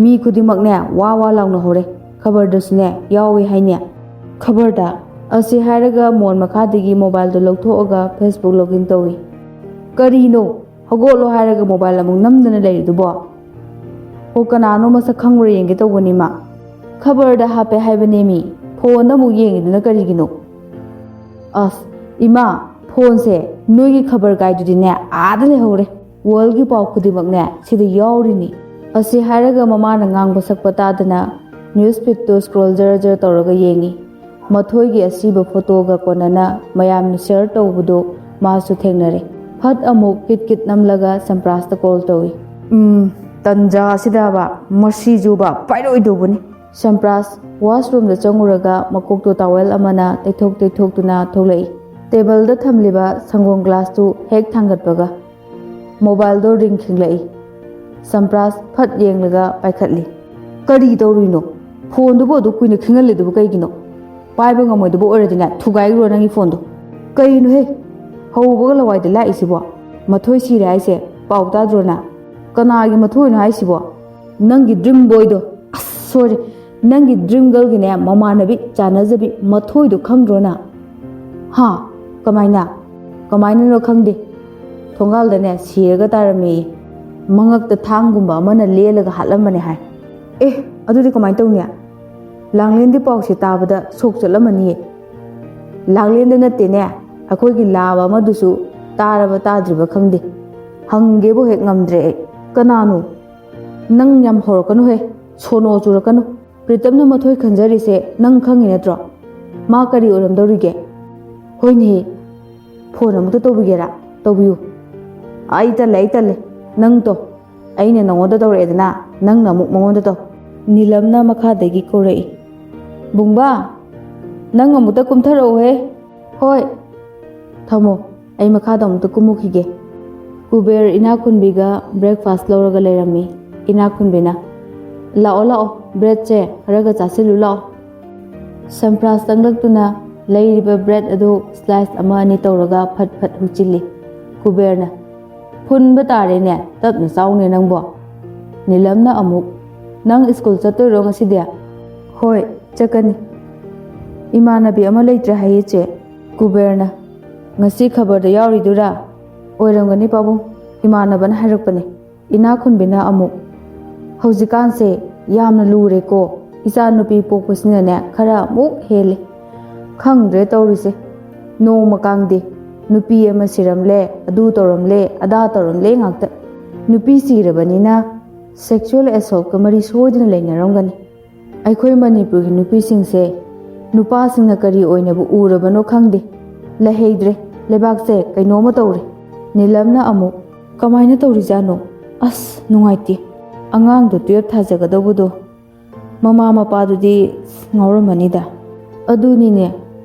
ꯃꯤ ꯈꯨꯗꯤꯡꯃꯛꯅꯦ ꯋꯥ ꯋꯥ ꯂꯥꯎꯅꯍꯧꯔꯦ, ꯈꯕꯔꯗꯁꯨꯅꯦ ꯌꯥꯎꯏ ꯍꯥꯏꯅꯦ꯫" "ꯈꯕꯔꯗ? ꯑꯁꯤ ꯍꯥꯏꯔꯒ ꯃꯣꯟ ꯃꯈꯥꯗꯒꯤ ꯃꯣꯕꯥꯏꯜꯗꯣ ꯂꯧꯊꯣꯛꯑꯒ ꯐꯦꯁꯕꯨꯛ ꯂꯣꯒꯏꯟ ꯇꯧꯏ꯫ "ꯀꯔꯤꯅꯣ? ꯍꯧꯒꯠꯂꯣ ꯍꯥꯏꯔꯒ ꯃꯣꯕꯥꯏꯜ ꯑꯃꯨꯛ ꯅꯝꯗꯅ ꯂꯩꯔꯤꯗꯨꯕꯣ?" "ꯑꯣ, ꯀꯅꯥꯅꯣ ꯃꯁꯛ ꯈꯪꯕ꯭ꯔꯥ ꯌꯦꯡꯒꯦ ꯇꯧꯕꯅꯤ ꯃꯥ꯫ ꯈꯕꯔꯗ ꯍꯥꯞꯄꯦ ꯍꯥꯏꯕꯅꯦ ꯃꯤ꯫ ꯐꯣꯟꯗ ꯑꯃꯨꯛ ꯌꯦꯡꯉꯤꯗꯨꯅ ꯀꯔꯤꯒꯤꯅꯣ?" "ꯑꯁ, ꯏꯃꯥ, ꯐꯣꯟꯁꯦ ꯅꯣꯏꯒꯤ ꯈꯕꯔ ꯀꯥꯏꯗꯨꯗꯤꯅꯦ ꯑꯥꯗ ꯂꯩꯍꯧꯔꯦ꯫ ꯋꯥꯔꯜꯒꯤ ꯄꯥꯎ ꯈꯨꯗꯤꯡꯃꯛꯅꯦ ꯁꯤꯗ ꯌꯥꯎꯔꯤꯅꯤ꯫" ꯑꯁꯤ ꯍꯥꯏꯔꯒ ꯃꯃꯥꯅ ꯉꯥꯡꯕ ꯁꯛꯄ ꯇꯥꯗꯅ ꯅ꯭ꯌꯨꯁ ꯐꯤꯗꯇꯨ ꯁ꯭ꯀ꯭ꯔꯣꯜ ꯖꯔ ꯖꯔ ꯇꯧꯔꯒ ꯌꯦꯡꯉꯤ꯫ ꯃꯊꯣꯏꯒꯤ ꯑꯁꯤꯕ ꯐꯣꯇꯣꯒ ꯀꯣꯟꯅꯅ ꯃꯌꯥꯝꯅ ꯁꯤꯌꯔ ꯇꯧꯕꯗꯨ ꯃꯥꯁꯨ ꯊꯦꯡꯅꯔꯦ꯫ ꯐꯠ ꯑꯃꯨꯛ ꯀꯤꯠ ꯀꯤꯠ ꯅꯝꯂꯒ ꯁꯝꯄ꯭ꯔꯥꯁꯇ ꯀꯣꯜ ꯇꯧꯏ꯫ "ꯎꯝ, ꯇꯟꯖꯥ ꯑꯁꯤꯗꯕ, ꯃꯁꯤꯁꯨꯕ ꯄꯥꯏꯔꯣꯏꯗꯧꯕꯅꯤ꯫" ꯁꯝꯄ꯭ꯔꯥꯁ ꯋꯥꯁꯔꯨꯝꯗ ꯆꯪꯉꯨꯔꯒ ꯃꯀꯣꯛꯇꯣ ꯇꯥꯋꯦꯜ ꯑꯃꯅ ꯇꯩꯊꯣꯛ ꯇꯩꯊꯣꯛꯇꯨꯅ ꯊꯣꯛꯂꯛꯏ꯫ ꯇꯦꯕꯜꯗ ꯊꯝꯂꯤꯕ ꯁꯪꯒꯣꯝ ꯒ꯭ꯂꯥꯁꯇꯨ ꯍꯦꯛ ꯊꯥꯡꯒꯠꯄꯒ ꯃꯣꯕꯥꯏꯜꯗꯣ ꯔꯤꯡ ꯈꯤꯡꯂꯛꯏ꯫ ꯁꯝꯄ꯭ꯔꯥꯁ ꯐꯠ ꯌꯦꯡꯂꯒ ꯄꯥꯏꯈꯠꯂꯤ꯫ "ꯀꯔꯤ ꯇꯧꯔꯨꯏꯅꯣ? ꯐꯣꯟꯗꯨꯕꯨ ꯑꯗꯨꯛ ꯀꯨꯏꯅ ꯈꯤꯡꯍꯜꯂꯤꯗꯨꯕꯨ ꯀꯩꯒꯤꯅꯣ? ꯄꯥꯏꯕ ꯉꯝꯃꯣꯏꯗꯕ ꯑꯣꯏꯔꯗꯤꯅꯦ, ꯊꯨꯒꯥꯏꯈ꯭ꯔꯣ ꯅꯪꯒꯤ ꯐꯣꯟꯗꯣ꯫" "ꯀꯩꯅꯣꯍꯦ? ꯍꯧꯕꯒ ꯂꯋꯥꯏꯗ ꯂꯥꯛꯏꯁꯤꯕꯣ? ꯃꯊꯣꯏ ꯁꯤꯔꯦ ꯍꯥꯏꯁꯦ ꯄꯥꯎ ꯇꯥꯗ꯭ꯔꯣ ꯅꯪ?" "ꯀꯅꯥꯒꯤ ꯃꯊꯣꯏꯅꯣ ꯍꯥꯏꯁꯤꯕꯣ?" "ꯅꯪꯒꯤ ꯗ꯭ꯔꯤꯝ ꯕꯣꯏꯗꯣ, ꯑꯁ, ꯁꯣꯏꯔꯦ, ꯅꯪꯒꯤ ꯗ꯭ꯔꯤꯝ ꯒꯔꯜꯒꯤꯅꯦ ꯃꯃꯥꯟꯅꯕꯤ, ꯆꯥꯟꯅꯖꯕꯤ, ꯃꯊꯣꯏꯗꯣ ꯈꯪꯗ꯭ꯔꯣ ꯅꯪ?" "ꯍꯥ? ꯀꯃꯥꯏꯅ? ꯀꯃꯥꯏꯅꯅꯣ ꯈꯪꯗꯦ, ꯊꯣꯡꯒꯥꯜꯗꯅꯦ ꯁꯤꯔꯒ ꯇꯥꯔꯝꯃꯦꯌꯦ꯫ ꯃꯉꯛꯇ ꯊꯥꯡꯒꯨꯝꯕ ꯑꯃꯅ ꯂꯦꯜꯂꯒ ꯍꯥꯠꯂꯝꯕꯅꯦ ꯍꯥꯏ꯫" "ꯑꯦ, ꯑꯗꯨꯗꯤ ꯀꯃꯥꯏꯅ ꯇꯧꯅꯤ? ꯂꯥꯡꯂꯦꯟꯗꯤ ꯄꯥꯎꯁꯦ ꯇꯥꯕꯗ ꯁꯣꯛ ꯆꯠꯂꯝꯃꯅꯤꯌꯦ꯫ ꯂꯥꯡꯂꯦꯟꯗ ꯅꯠꯇꯦꯅꯦ, ꯑꯩꯈꯣꯏꯒꯤ ꯂꯥꯕ ꯑꯃꯗꯨꯁꯨ ꯇꯥꯔꯕ ꯇꯥꯗ꯭ꯔꯤꯕ ꯈꯪꯗꯦ꯫ ꯍꯪꯒꯦꯕꯨ ꯍꯦꯛ ꯉꯝꯗ꯭ꯔꯦ ꯑꯩ꯫ ꯀꯅꯥꯅꯣ? ꯅꯪ ꯌꯥꯝ ꯍꯧꯔꯛꯀꯅꯨꯍꯦ, ꯁꯣꯅꯣ ꯆꯨꯔꯛꯀꯅꯨ꯫ ꯄ꯭ꯔꯤꯇꯝꯅ ꯃꯊꯣꯏ ꯈꯟꯖꯔꯤꯁꯦ ꯅꯪ ꯈꯪꯉꯤ ꯅꯠꯇ꯭ꯔꯣ? ꯃꯥ ꯀꯔꯤ ꯑꯣꯏꯔꯝꯗꯧꯔꯤꯒꯦ?" "ꯍꯣꯏꯅꯦꯍꯦ, ꯐꯣꯟ ꯑꯃꯨꯛꯇ ꯇꯧꯕꯤꯒꯦꯔꯥ? ꯇꯧꯕꯤꯌꯨ꯫" "ꯑꯩ ꯇꯜꯂꯦ, ꯑꯩ ꯇꯜꯂꯦ꯫ ꯅꯪ ꯇꯧ꯫ ꯑꯩꯅ ꯅꯉꯣꯟꯗ ꯇꯧꯔꯛꯑꯦꯗꯅ, ꯅꯪꯅ ꯑꯃꯨꯛ ꯃꯉꯣꯟꯗ ꯇꯧ꯫" ꯅꯤꯂꯝꯅ ꯃꯈꯥꯗꯒꯤ ꯀꯧꯔꯛꯏ꯫ "ꯕꯨꯡꯕꯥ, ꯅꯪ ꯑꯃꯨꯛꯇ ꯀꯨꯝꯊꯔꯛꯎꯍꯦ꯫" "ꯍꯣꯏ, ꯊꯝꯃꯣ, ꯑꯩ ꯃꯈꯥꯗ ꯑꯃꯨꯛꯇ ꯀꯨꯝꯃꯨꯈꯤꯒꯦ꯫" ꯀꯨꯕꯦꯔ ꯏꯅꯥꯛ ꯈꯨꯟꯕꯤꯒ ꯕ꯭ꯔꯦꯛꯐꯥꯁ ꯂꯧꯔꯒ ꯂꯩꯔꯝꯃꯤ꯫ ꯏꯅꯥꯛ ꯈꯨꯟꯕꯤꯅ, "ꯂꯥꯛꯑꯣ, ꯂꯥꯛꯑꯣ, ꯕ꯭ꯔꯦꯗꯁꯦ ꯈꯔꯒ ꯆꯥꯁꯤꯜꯂꯨ ꯂꯥꯛꯑꯣ꯫" ꯁꯝꯄ꯭ꯔꯥꯁ ꯆꯪꯂꯛꯇꯨꯅ ꯂꯩꯔꯤꯕ ꯕ꯭ꯔꯦꯗ ꯑꯗꯨ ꯁ꯭ꯂꯥꯏꯁ ꯑꯃ ꯑꯅꯤ ꯇꯧꯔꯒ ꯐꯠ ꯐꯠ ꯍꯨꯆꯤꯜꯂꯤ꯫ ꯀꯨꯕꯦꯔꯅ, "ꯐꯨꯟꯕ ꯇꯥꯔꯦꯅꯦ, ꯇꯞꯅ ꯆꯥꯎꯅꯦ ꯅꯪꯕꯣ꯫" ꯅꯤꯂꯝꯅ ꯑꯃꯨꯛ, "ꯅꯪ ꯁ꯭ꯀꯨꯜ ꯆꯠꯇꯣꯏꯔꯣ ꯉꯁꯤꯗꯤ?" "ꯍꯣꯏ, ꯆꯠꯀꯅꯤ꯫" "ꯏꯃꯥꯟꯅꯕꯤ ꯑꯃ ꯂꯩꯇ꯭ꯔꯦ ꯍꯥꯏꯌꯦ ꯆꯦ, ꯀꯨꯕꯦꯔꯅ꯫ ꯉꯁꯤ ꯈꯕꯔꯗ ꯌꯥꯎꯔꯤꯗꯨꯔꯥ?" "ꯑꯣꯏꯔꯝꯒꯅꯤ ꯄꯥꯕꯨꯡ, ꯏꯃꯥꯟꯅꯕꯅ ꯍꯥꯏꯔꯛꯄꯅꯦ꯫" ꯏꯅꯥꯛ ꯈꯨꯟꯕꯤꯅ ꯑꯃꯨꯛ, "ꯍꯧꯖꯤꯛꯀꯥꯟꯁꯦ ꯌꯥꯝꯅ ꯂꯨꯔꯦꯀꯣ, ꯏꯆꯥ ꯅꯨꯄꯤ ꯄꯣꯛꯄꯁꯤꯅꯅꯦ ꯈꯔ ꯑꯃꯨꯛ ꯍꯦꯜꯂꯦ꯫ ꯈꯪꯗ꯭ꯔꯦ ꯇꯧꯔꯤꯁꯦ, ꯅꯣꯡꯃ ꯀꯥꯡꯗꯦ ꯅꯨꯄꯤ ꯑꯃ ꯁꯤꯔꯝꯂꯦ, ꯑꯗꯨ ꯇꯧꯔꯝꯂꯦ, ꯑꯗꯥ ꯇꯧꯔꯝꯂꯦ ꯉꯥꯛꯇ꯫ ꯅꯨꯄꯤ ꯁꯤꯔꯕꯅꯤꯅ ꯁꯦꯛꯁꯨꯋꯦꯜ ꯑꯦꯁꯣꯜꯠꯀ ꯃꯔꯤ ꯁꯣꯏꯗꯅ ꯂꯩꯅꯔꯝꯒꯅꯤ꯫ ꯑꯩꯈꯣꯏ ꯃꯅꯤꯄꯨꯔꯒꯤ ꯅꯨꯄꯤꯁꯤꯡꯁꯦ ꯅꯨꯄꯥꯁꯤꯡꯅ ꯀꯔꯤ ꯑꯣꯏꯅꯕꯨ ꯎꯔꯕꯅꯣ ꯈꯪꯗꯦ, ꯂꯩꯍꯩꯗ꯭ꯔꯦ, ꯂꯩꯕꯥꯛꯁꯦ ꯀꯩꯅꯣꯝꯃ ꯇꯧꯔꯦ꯫" ꯅꯤꯂꯝꯅ ꯑꯃꯨꯛ, "ꯀꯃꯥꯏꯅ ꯇꯧꯔꯤꯖꯥꯠꯅꯣ? ꯑꯁ, ꯅꯨꯡꯉꯥꯏꯇꯦ꯫ ꯑꯉꯥꯡꯗꯣ ꯇꯨꯌꯦꯜꯞ ꯊꯥꯖꯒꯗꯧꯕꯗꯣ ꯃꯃꯥ ꯃꯄꯥꯗꯨꯗꯤ ꯉꯥꯎꯔꯝꯃꯅꯤꯗ꯫" "ꯑꯗꯨꯅꯤꯅꯦ,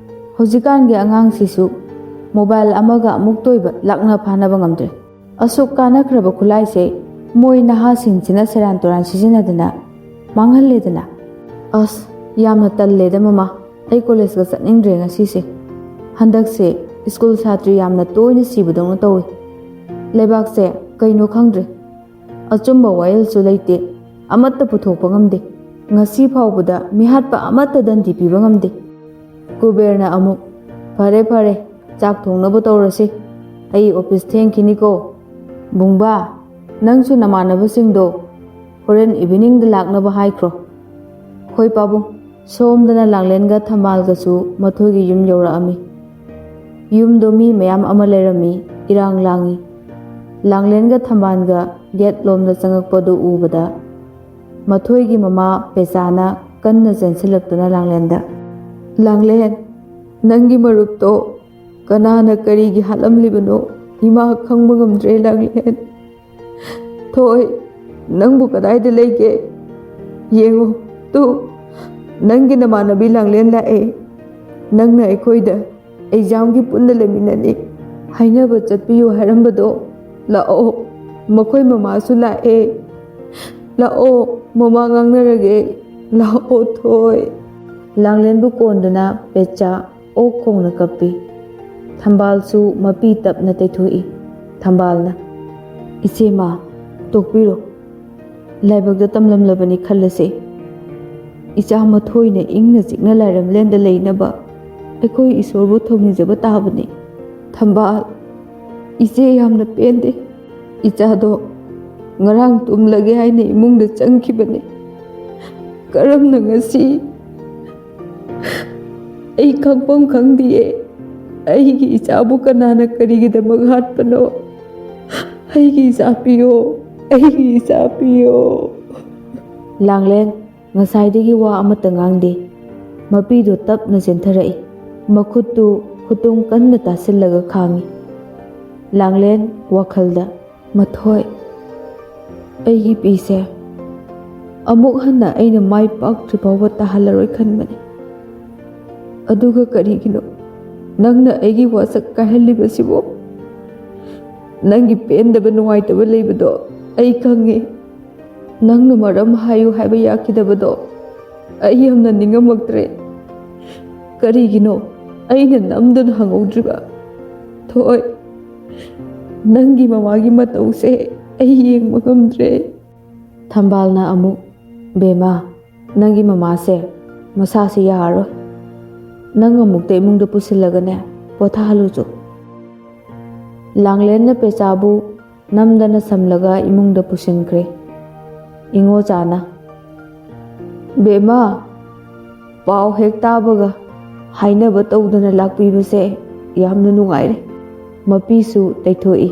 ꯍꯧꯖꯤꯛꯀꯥꯟꯒꯤ ꯑꯉꯥꯡꯁꯤꯁꯨ ꯃꯣꯕꯥꯏꯜ ꯑꯃꯒ ꯑꯃꯨꯛꯇ ꯑꯣꯏꯕ ꯂꯥꯛꯅ ꯐꯥꯅꯕ ꯉꯝꯗ꯭ꯔꯦ꯫ ꯑꯁꯨꯛ ꯀꯥꯟꯅꯈ꯭ꯔꯕ ꯈꯨꯠꯂꯥꯏꯁꯦ ꯃꯣꯏ ꯅꯍꯥꯁꯤꯡꯁꯤꯅ ꯁꯦꯔꯥꯟ ꯇꯨꯔꯥꯟ ꯁꯤꯖꯤꯟꯅꯗꯅ ꯃꯥꯡꯍꯜꯂꯦꯗꯅ꯫ ꯑꯁ, ꯌꯥꯝꯅ ꯇꯜꯂꯦꯗ ꯃꯃꯥ, ꯑꯩ ꯀꯣꯂꯦꯖꯀ ꯆꯠꯅꯤꯡꯗ꯭ꯔꯦ ꯉꯁꯤꯁꯦ꯫ ꯍꯟꯗꯛꯁꯦ ꯁ꯭ꯀꯨꯜ ꯁꯥꯇ꯭ꯔꯤ ꯌꯥꯝꯅ ꯇꯣꯏꯅ ꯁꯤꯕꯗꯧꯅ ꯇꯧꯏ꯫ ꯂꯩꯕꯥꯛꯁꯦ ꯀꯩꯅꯣ ꯈꯪꯗ꯭ꯔꯦ, ꯑꯆꯨꯝꯕ ꯋꯥꯌꯦꯜꯁꯨ ꯂꯩꯇꯦ꯫ ꯑꯃꯠꯇ ꯄꯨꯊꯣꯛꯄ ꯉꯝꯗꯦ꯫ ꯉꯁꯤ ꯐꯥꯎꯕꯗ ꯃꯤꯍꯥꯠꯄ ꯑꯃꯠꯇ ꯗꯟꯗꯤ ꯄꯤꯕ ꯉꯝꯗꯦ꯫" ꯀꯨꯕꯦꯔꯅ ꯑꯃꯨꯛ, "ꯐꯔꯦ ꯐꯔꯦ, ꯆꯥꯛ ꯊꯣꯡꯅꯕ ꯇꯧꯔꯁꯤ꯫ ꯑꯩ ꯑꯣꯐꯤꯁ ꯊꯦꯡꯈꯤꯅꯤꯀꯣ꯫ ꯕꯨꯡꯕꯥ, ꯅꯪꯁꯨ ꯅꯃꯥꯟꯅꯕꯁꯤꯡꯗꯣ ꯍꯣꯔꯦꯟ ꯏꯚꯤꯅꯤꯡꯗ ꯂꯥꯛꯅꯕ ꯍꯥꯏꯈ꯭ꯔꯣ꯫" "ꯍꯣꯏ ꯄꯥꯕꯨꯡ꯫" ꯁꯣꯝꯗꯅ ꯂꯥꯡꯂꯦꯟꯒ ꯊꯝꯕꯥꯜꯒꯁꯨ ꯃꯊꯣꯏꯒꯤ ꯌꯨꯝ ꯌꯧꯔꯛꯑꯝꯃꯤ꯫ ꯌꯨꯝꯗꯣ ꯃꯤ ꯃꯌꯥꯝ ꯑꯃ ꯂꯩꯔꯝꯃꯤ, ꯏꯔꯥꯡ ꯂꯥꯡꯉꯤ꯫ ꯂꯥꯡꯂꯦꯟꯒ ꯊꯝꯕꯥꯜꯒ ꯒꯦꯠ ꯂꯣꯝꯗ ꯆꯪꯉꯛꯄꯗꯨ ꯎꯕꯗ ꯃꯊꯣꯏꯒꯤ ꯃꯃꯥ ꯄꯦꯆꯥꯅ ꯀꯟꯅ ꯆꯦꯟꯁꯤꯜꯂꯛꯇꯨꯅ ꯂꯥꯡꯂꯦꯟꯗ, "ꯂꯥꯡꯂꯦꯟ, ꯅꯪꯒꯤ ꯃꯔꯨꯞꯇꯣ ꯀꯅꯥꯅ ꯀꯔꯤꯒꯤ ꯍꯥꯠꯂꯝꯂꯤꯕꯅꯣ? ꯏꯃꯥ ꯈꯪꯕ ꯉꯝꯗ꯭ꯔꯦ ꯂꯥꯡꯂꯦꯟ꯫ ꯊꯣꯏ, ꯅꯪꯕꯨ ꯀꯗꯥꯏꯗ ꯂꯩꯒꯦ? ꯌꯦꯡꯉꯨ, ꯇꯨ, ꯅꯪꯒꯤ ꯅꯃꯥꯟꯅꯕꯤ ꯂꯥꯡꯂꯦꯟ ꯂꯥꯛꯑꯦ꯫ ꯅꯪꯅ ꯑꯩꯈꯣꯏꯗ ꯑꯦꯛꯖꯥꯝꯒꯤ ꯄꯨꯟꯅ ꯂꯩꯃꯤꯟꯅꯅꯤ ꯍꯥꯏꯅꯕ ꯆꯠꯄꯤꯌꯨ ꯍꯥꯏꯔꯝꯕꯗꯣ ꯂꯥꯛꯑꯣ꯫ ꯃꯈꯣꯏ ꯃꯃꯥꯁꯨ ꯂꯥꯛꯑꯦ꯫ ꯂꯥꯛꯑꯣ, ꯃꯃꯥ ꯉꯥꯡꯅꯔꯒꯦ꯫ ꯂꯥꯛꯑꯣ ꯊꯣꯏ꯫" ꯂꯥꯡꯂꯦꯟꯕꯨ ꯀꯣꯟꯗꯨꯅ ꯄꯦꯆꯥ ꯑꯣꯛ ꯈꯣꯡꯅ ꯀꯞꯄꯤ꯫ ꯊꯝꯕꯥꯜꯁꯨ ꯃꯄꯤ ꯇꯞꯅ ꯇꯩꯊꯣꯛꯏ꯫ ꯊꯝꯕꯥꯜꯅ, "ꯏꯆꯦꯃ, ꯇꯣꯛꯄꯤꯔꯣ꯫ ꯂꯥꯏꯕꯛꯇ ꯇꯝꯂꯝꯂꯕꯅꯤ ꯈꯜꯂꯁꯦ꯫ ꯏꯆꯥ ꯃꯊꯣꯏꯅ ꯏꯪꯅ ꯆꯤꯛꯅ ꯂꯥꯏꯔꯝꯂꯦꯟꯗ ꯂꯩꯅꯕ ꯑꯩꯈꯣꯏ ꯏꯁꯣꯔꯕꯨ ꯊꯧꯅꯤꯖꯕ ꯇꯥꯕꯅꯤ꯫ ꯊꯝꯕꯥꯜ, ꯏꯆꯦ ꯌꯥꯝꯅ ꯄꯦꯟꯗꯦ꯫ ꯏꯆꯥꯗꯣ ꯉꯔꯥꯡ ꯇꯨꯝꯂꯒꯦ ꯍꯥꯏꯅ ꯏꯃꯨꯡꯗ ꯆꯪꯈꯤꯕꯅꯤ꯫ ꯀꯔꯝꯅ ꯉꯁꯤ? ꯑꯩ ꯈꯪꯐꯝ ꯈꯪꯗꯤꯌꯦ꯫ ꯑꯩꯒꯤ ꯏꯆꯥꯕꯨ ꯀꯅꯥꯅ ꯀꯔꯤꯒꯤꯗꯃꯛ ꯍꯥꯠꯄꯅꯣ? ꯑꯩꯒꯤ ꯏꯆꯥ ꯄꯤꯌꯣ, ꯑꯩꯒꯤ ꯏꯆꯥ ꯄꯤꯌꯣ꯫ ꯂꯥꯡꯂꯦꯟ ꯉꯁꯥꯏꯗꯒꯤ ꯋꯥ ꯑꯃꯠꯇ ꯉꯥꯡꯗꯦ꯫ ꯃꯄꯤꯗꯨ ꯇꯞꯅ ꯆꯦꯟꯊꯔꯛꯏ꯫ ꯃꯈꯨꯠꯇꯨ ꯈꯨꯇꯨꯝ ꯀꯟꯅ ꯇꯥꯁꯤꯜꯂꯒ ꯈꯥꯡꯏ꯫ ꯂꯥꯡꯂꯦꯟ ꯋꯥꯈꯜꯗ, "ꯃꯊꯣꯏ, ꯑꯩꯒꯤ ꯄꯤꯁꯦ ꯑꯃꯨꯛ ꯍꯟꯅ ꯑꯩꯅ ꯃꯥꯏ ꯄꯥꯛꯇ꯭ꯔꯤ ꯐꯥꯎꯕ ꯇꯥꯍꯜꯂꯔꯣꯏ ꯈꯟꯕꯅꯤ꯫ ꯑꯗꯨꯒ ꯀꯔꯤꯒꯤꯅꯣ ꯅꯪꯅ ꯑꯩꯒꯤ ꯋꯥꯁꯛ ꯀꯥꯏꯍꯜꯂꯤꯕꯁꯤꯕꯨ? ꯅꯪꯒꯤ ꯄꯦꯟꯗꯕ ꯅꯨꯡꯉꯥꯏꯇꯕ ꯂꯩꯕꯗꯣ ꯑꯩ ꯈꯪꯉꯤ꯫ ꯅꯪꯅ ꯃꯔꯝ ꯍꯥꯏꯌꯨ ꯍꯥꯏꯕ ꯌꯥꯈꯤꯗꯕꯗꯣ ꯑꯩ ꯌꯥꯝꯅ ꯅꯤꯡꯉꯝꯃꯛꯇ꯭ꯔꯦ꯫ ꯀꯔꯤꯒꯤꯅꯣ ꯑꯩꯅ ꯅꯝꯗꯨꯅ ꯍꯪꯍꯧꯗ꯭ꯔꯤꯕ? ꯊꯣꯏ, ꯅꯪꯒꯤ ꯃꯃꯥꯒꯤ ꯃꯇꯧꯁꯦ ꯑꯩ ꯌꯦꯡꯕ ꯉꯝꯗ꯭ꯔꯦ꯫" ꯊꯝꯕꯥꯜꯅ ꯑꯃꯨꯛ, "ꯕꯦꯝꯃ, ꯅꯪꯒꯤ ꯃꯃꯥꯁꯦ ꯃꯁꯥꯁꯦ ꯌꯥꯔꯔꯣꯏ꯫ ꯅꯪ ꯑꯃꯨꯛꯇ ꯏꯃꯨꯡꯗ ꯄꯨꯁꯤꯜꯂꯒꯅꯦ, ꯄꯣꯊꯥꯍꯜꯂꯨꯆꯣ꯫" ꯂꯥꯡꯂꯦꯟꯅ ꯄꯦꯆꯥꯕꯨ ꯅꯝꯗꯅ ꯁꯝꯂꯒ ꯏꯃꯨꯡꯗ ꯄꯨꯁꯤꯟꯈ꯭ꯔꯦ꯫ ꯏꯉꯣꯆꯥꯅ, "ꯕꯦꯝꯃ, ꯄꯥꯎ ꯍꯦꯛ ꯇꯥꯕꯒ ꯍꯥꯏꯅꯕ ꯇꯧꯗꯅ ꯂꯥꯛꯄꯤꯕꯁꯦ ꯌꯥꯝꯅ ꯅꯨꯡꯉꯥꯏꯔꯦ꯫" ꯃꯄꯤꯁꯨ ꯇꯩꯊꯣꯛꯏ꯫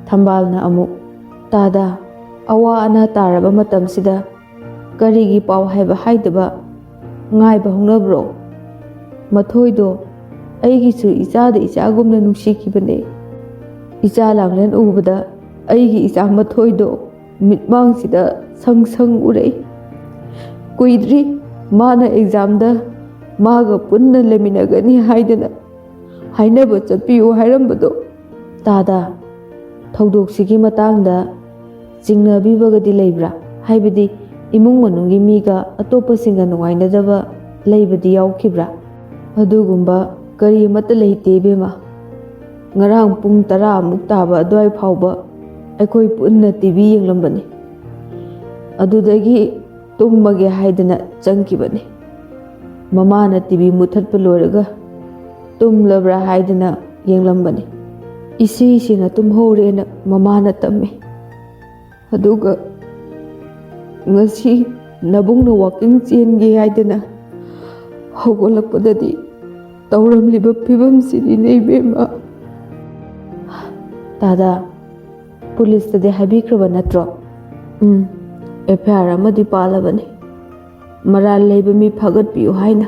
ꯊꯝꯕꯥꯜꯅ ꯑꯃꯨꯛ, "ꯇꯥꯗ, ꯑꯋꯥ ꯑꯅꯥ ꯇꯥꯔꯕ ꯃꯇꯝꯁꯤꯗ ꯀꯔꯤꯒꯤ ꯄꯥꯎ ꯍꯥꯏꯕ ꯍꯥꯏꯗꯕ ꯉꯥꯏꯕ ꯍꯧꯅꯕ꯭ꯔꯣ? ꯃꯊꯣꯏꯗꯣ ꯑꯩꯒꯤꯁꯨ ꯏꯆꯥꯗ ꯏꯆꯥꯒꯨꯝꯅ ꯅꯨꯡꯁꯤꯈꯤꯕꯅꯦ꯫ ꯏꯆꯥ ꯂꯥꯡꯂꯦꯟ ꯎꯕꯗ ꯑꯩꯒꯤ ꯏꯆꯥ ꯃꯊꯣꯏꯗꯣ ꯃꯤꯠꯃꯥꯡꯁꯤꯗ ꯁꯪ ꯁꯪ ꯎꯔꯛꯏ꯫ ꯀꯨꯏꯗ꯭ꯔꯤ ꯃꯥꯅ ꯑꯦꯛꯖꯥꯝꯗ ꯃꯥꯒ ꯄꯨꯟꯅ ꯂꯩꯃꯤꯟꯅꯒꯅꯤ ꯍꯥꯏꯗꯅ ꯍꯥꯏꯅꯕ ꯆꯠꯄꯤꯌꯨ ꯍꯥꯏꯔꯝꯕꯗꯣ꯫ ꯇꯥꯗ, ꯊꯧꯗꯣꯛꯁꯤꯒꯤ ꯃꯇꯥꯡꯗ ꯆꯤꯡꯅꯕꯤꯕꯒꯗꯤ ꯂꯩꯕ꯭ꯔꯥ? ꯍꯥꯏꯕꯗꯤ ꯏꯃꯨꯡ ꯃꯅꯨꯡꯒꯤ ꯃꯤꯒ ꯑꯇꯣꯞꯄꯁꯤꯡꯒ ꯅꯨꯡꯉꯥꯏꯅꯗꯕ ꯂꯩꯕꯗꯤ ꯌꯥꯎꯈꯤꯕ꯭ꯔꯥ?" "ꯑꯗꯨꯒꯨꯝꯕ ꯀꯔꯤ ꯑꯃꯠꯇ ꯂꯩꯇꯦ ꯏꯕꯦꯝꯃ꯫ ꯉꯔꯥꯡ ꯄꯨꯡ ꯇꯔꯥꯃꯨꯛ ꯇꯥꯕ ꯑꯗꯨꯋꯥꯏ ꯐꯥꯎꯕ ꯑꯩꯈꯣꯏ ꯄꯨꯟꯅ ꯇꯤ ꯚꯤ ꯌꯦꯡꯂꯝꯕꯅꯤ꯫ ꯑꯗꯨꯗꯒꯤ ꯇꯨꯝꯃꯒꯦ ꯍꯥꯏꯗꯅ ꯆꯪꯈꯤꯕꯅꯤ꯫ ꯃꯃꯥꯅ ꯇꯤ ꯚꯤ ꯃꯨꯠꯊꯠꯄ ꯂꯣꯏꯔꯒ ꯇꯨꯝꯂꯕ꯭ꯔꯥ ꯍꯥꯏꯗꯅ ꯌꯦꯡꯂꯝꯕꯅꯤ꯫ ꯏꯁꯤ ꯏꯁꯤꯅ ꯇꯨꯝꯍꯧꯔꯦꯅ ꯃꯃꯥꯅ ꯇꯝꯃꯤ꯫ ꯑꯗꯨꯒ ꯉꯁꯤ ꯅꯕꯨꯡꯅ ꯋꯥꯀꯤꯡ ꯆꯦꯟꯒꯦ ꯍꯥꯏꯗꯅ ꯍꯧꯒꯠꯂꯛꯄꯗꯗꯤ ꯇꯧꯔꯝꯂꯤꯕ ꯐꯤꯕꯝꯁꯤꯗꯤꯅꯦ ꯏꯕꯦꯝꯃ꯫ ꯇꯥꯗ, ꯄꯨꯂꯤꯁꯇꯗꯤ ꯍꯥꯏꯕꯤꯈ꯭ꯔꯕ ꯅꯠꯇ꯭ꯔꯣ? ꯎꯝ, ꯑꯦꯐ ꯑꯥꯏ ꯑꯥꯔ ꯑꯃꯗꯤ ꯄꯥꯜꯂꯕꯅꯤ, ꯃꯔꯥꯜ ꯂꯩꯕ ꯃꯤ ꯐꯥꯒꯠꯄꯤꯌꯨ ꯍꯥꯏꯅ꯫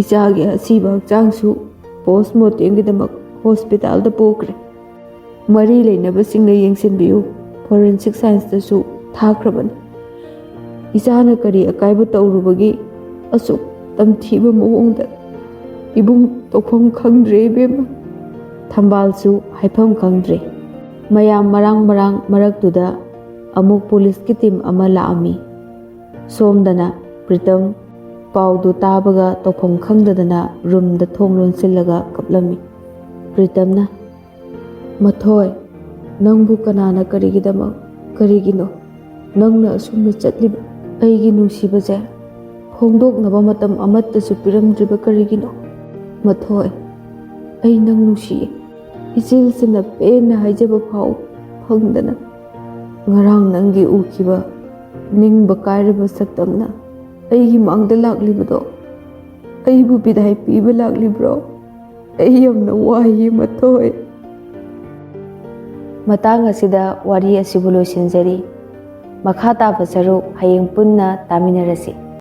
ꯏꯆꯥꯒꯤ ꯑꯁꯤꯕ ꯍꯛꯆꯥꯡꯁꯨ ꯄꯣꯁꯃꯣꯔꯇꯦꯝꯒꯤꯗꯃꯛ ꯍꯣꯁꯄꯤꯇꯥꯜꯗ ꯄꯨꯈ꯭ꯔꯦ꯫ ꯃꯔꯤ ꯂꯩꯅꯕꯁꯤꯡꯅ ꯌꯦꯡꯁꯤꯟꯕꯤꯌꯨ, ꯐꯣꯔꯦꯟꯁꯤꯛ ꯁꯥꯏꯟꯁꯇꯁꯨ ꯊꯥꯈ꯭ꯔꯕꯅꯤ꯫ ꯏꯆꯥꯅ ꯀꯔꯤ ꯑꯀꯥꯏꯕ ꯇꯧꯔꯨꯕꯒꯤ ꯑꯁꯨꯛ ꯇꯝꯊꯤꯕ ꯃꯑꯣꯡꯗ ꯏꯕꯨꯡ ꯇꯧꯐꯝ ꯈꯪꯗ꯭ꯔꯦ ꯏꯕꯦꯝꯃ꯫ ꯊꯝꯕꯥꯜꯁꯨ ꯍꯥꯏꯐꯝ ꯈꯪꯗ꯭ꯔꯦ꯫ ꯃꯌꯥꯝ ꯃꯔꯥꯡ ꯃꯔꯥꯡ ꯃꯔꯛꯇꯨꯗ ꯑꯃꯨꯛ ꯄꯨꯂꯤꯁꯀꯤ ꯇꯤꯝ ꯑꯃ ꯂꯥꯛꯑꯝꯃꯤ꯫ ꯁꯣꯝꯗꯅ ꯄ꯭ꯔꯤꯇꯝ ꯄꯥꯎꯗꯨ ꯇꯥꯕꯒ ꯇꯧꯐꯝ ꯈꯪꯗꯗꯅ ꯔꯨꯝꯗ ꯊꯣꯡ ꯂꯣꯟꯁꯤꯜꯂꯒ ꯀꯞꯂꯝꯃꯤ꯫ ꯄ꯭ꯔꯤꯇꯝꯅ, "ꯃꯊꯣꯏ, ꯅꯪꯕꯨ ꯀꯅꯥꯅ ꯀꯔꯤꯒꯤꯗꯃꯛ, ꯀꯔꯤꯒꯤꯅꯣ ꯅꯪꯅ ꯑꯁꯨꯝꯅ ꯆꯠꯂꯤꯕ? ꯑꯩꯒꯤ ꯅꯨꯡꯁꯤꯕꯁꯦ ꯐꯣꯡꯗꯣꯛꯅꯕ ꯃꯇꯝ ꯑꯃꯠꯇꯁꯨ ꯄꯤꯔꯝꯗ꯭ꯔꯤꯕ ꯀꯔꯤꯒꯤꯅꯣ? ꯃꯊꯣꯏ, ꯑꯩ ꯅꯪ ꯅꯨꯡꯁꯤꯌꯦ꯫ ꯏꯆꯤꯜꯁꯤꯅ ꯄꯦꯟꯅ ꯍꯥꯏꯖꯕ ꯐꯥꯎ ꯐꯪꯗꯅ ꯉꯔꯥꯡ ꯅꯪꯒꯤ ꯎꯈꯤꯕ ꯅꯤꯡꯕ ꯀꯥꯏꯔꯕ ꯁꯛꯇꯝꯅ ꯑꯩꯒꯤ ꯃꯥꯡꯗ ꯂꯥꯛꯂꯤꯕꯗꯣ ꯑꯩꯕꯨ ꯕꯤꯗꯥꯏ ꯄꯤꯕ ꯂꯥꯛꯂꯤꯕ꯭ꯔꯣ? ꯑꯩ ꯌꯥꯝꯅ ꯋꯥꯏꯌꯦ ꯃꯊꯣꯏ"꯫ ꯃꯇꯥꯡ ꯑꯁꯤꯗ ꯋꯥꯔꯤ ꯑꯁꯤꯕꯨ ꯂꯣꯏꯁꯤꯟꯖꯔꯤ꯫ ꯃꯈꯥ ꯇꯥꯕ ꯁꯔꯨꯛ ꯍꯌꯦꯡ ꯄꯨꯟꯅ ꯇꯥꯃꯤꯟꯅꯔꯁꯤ꯫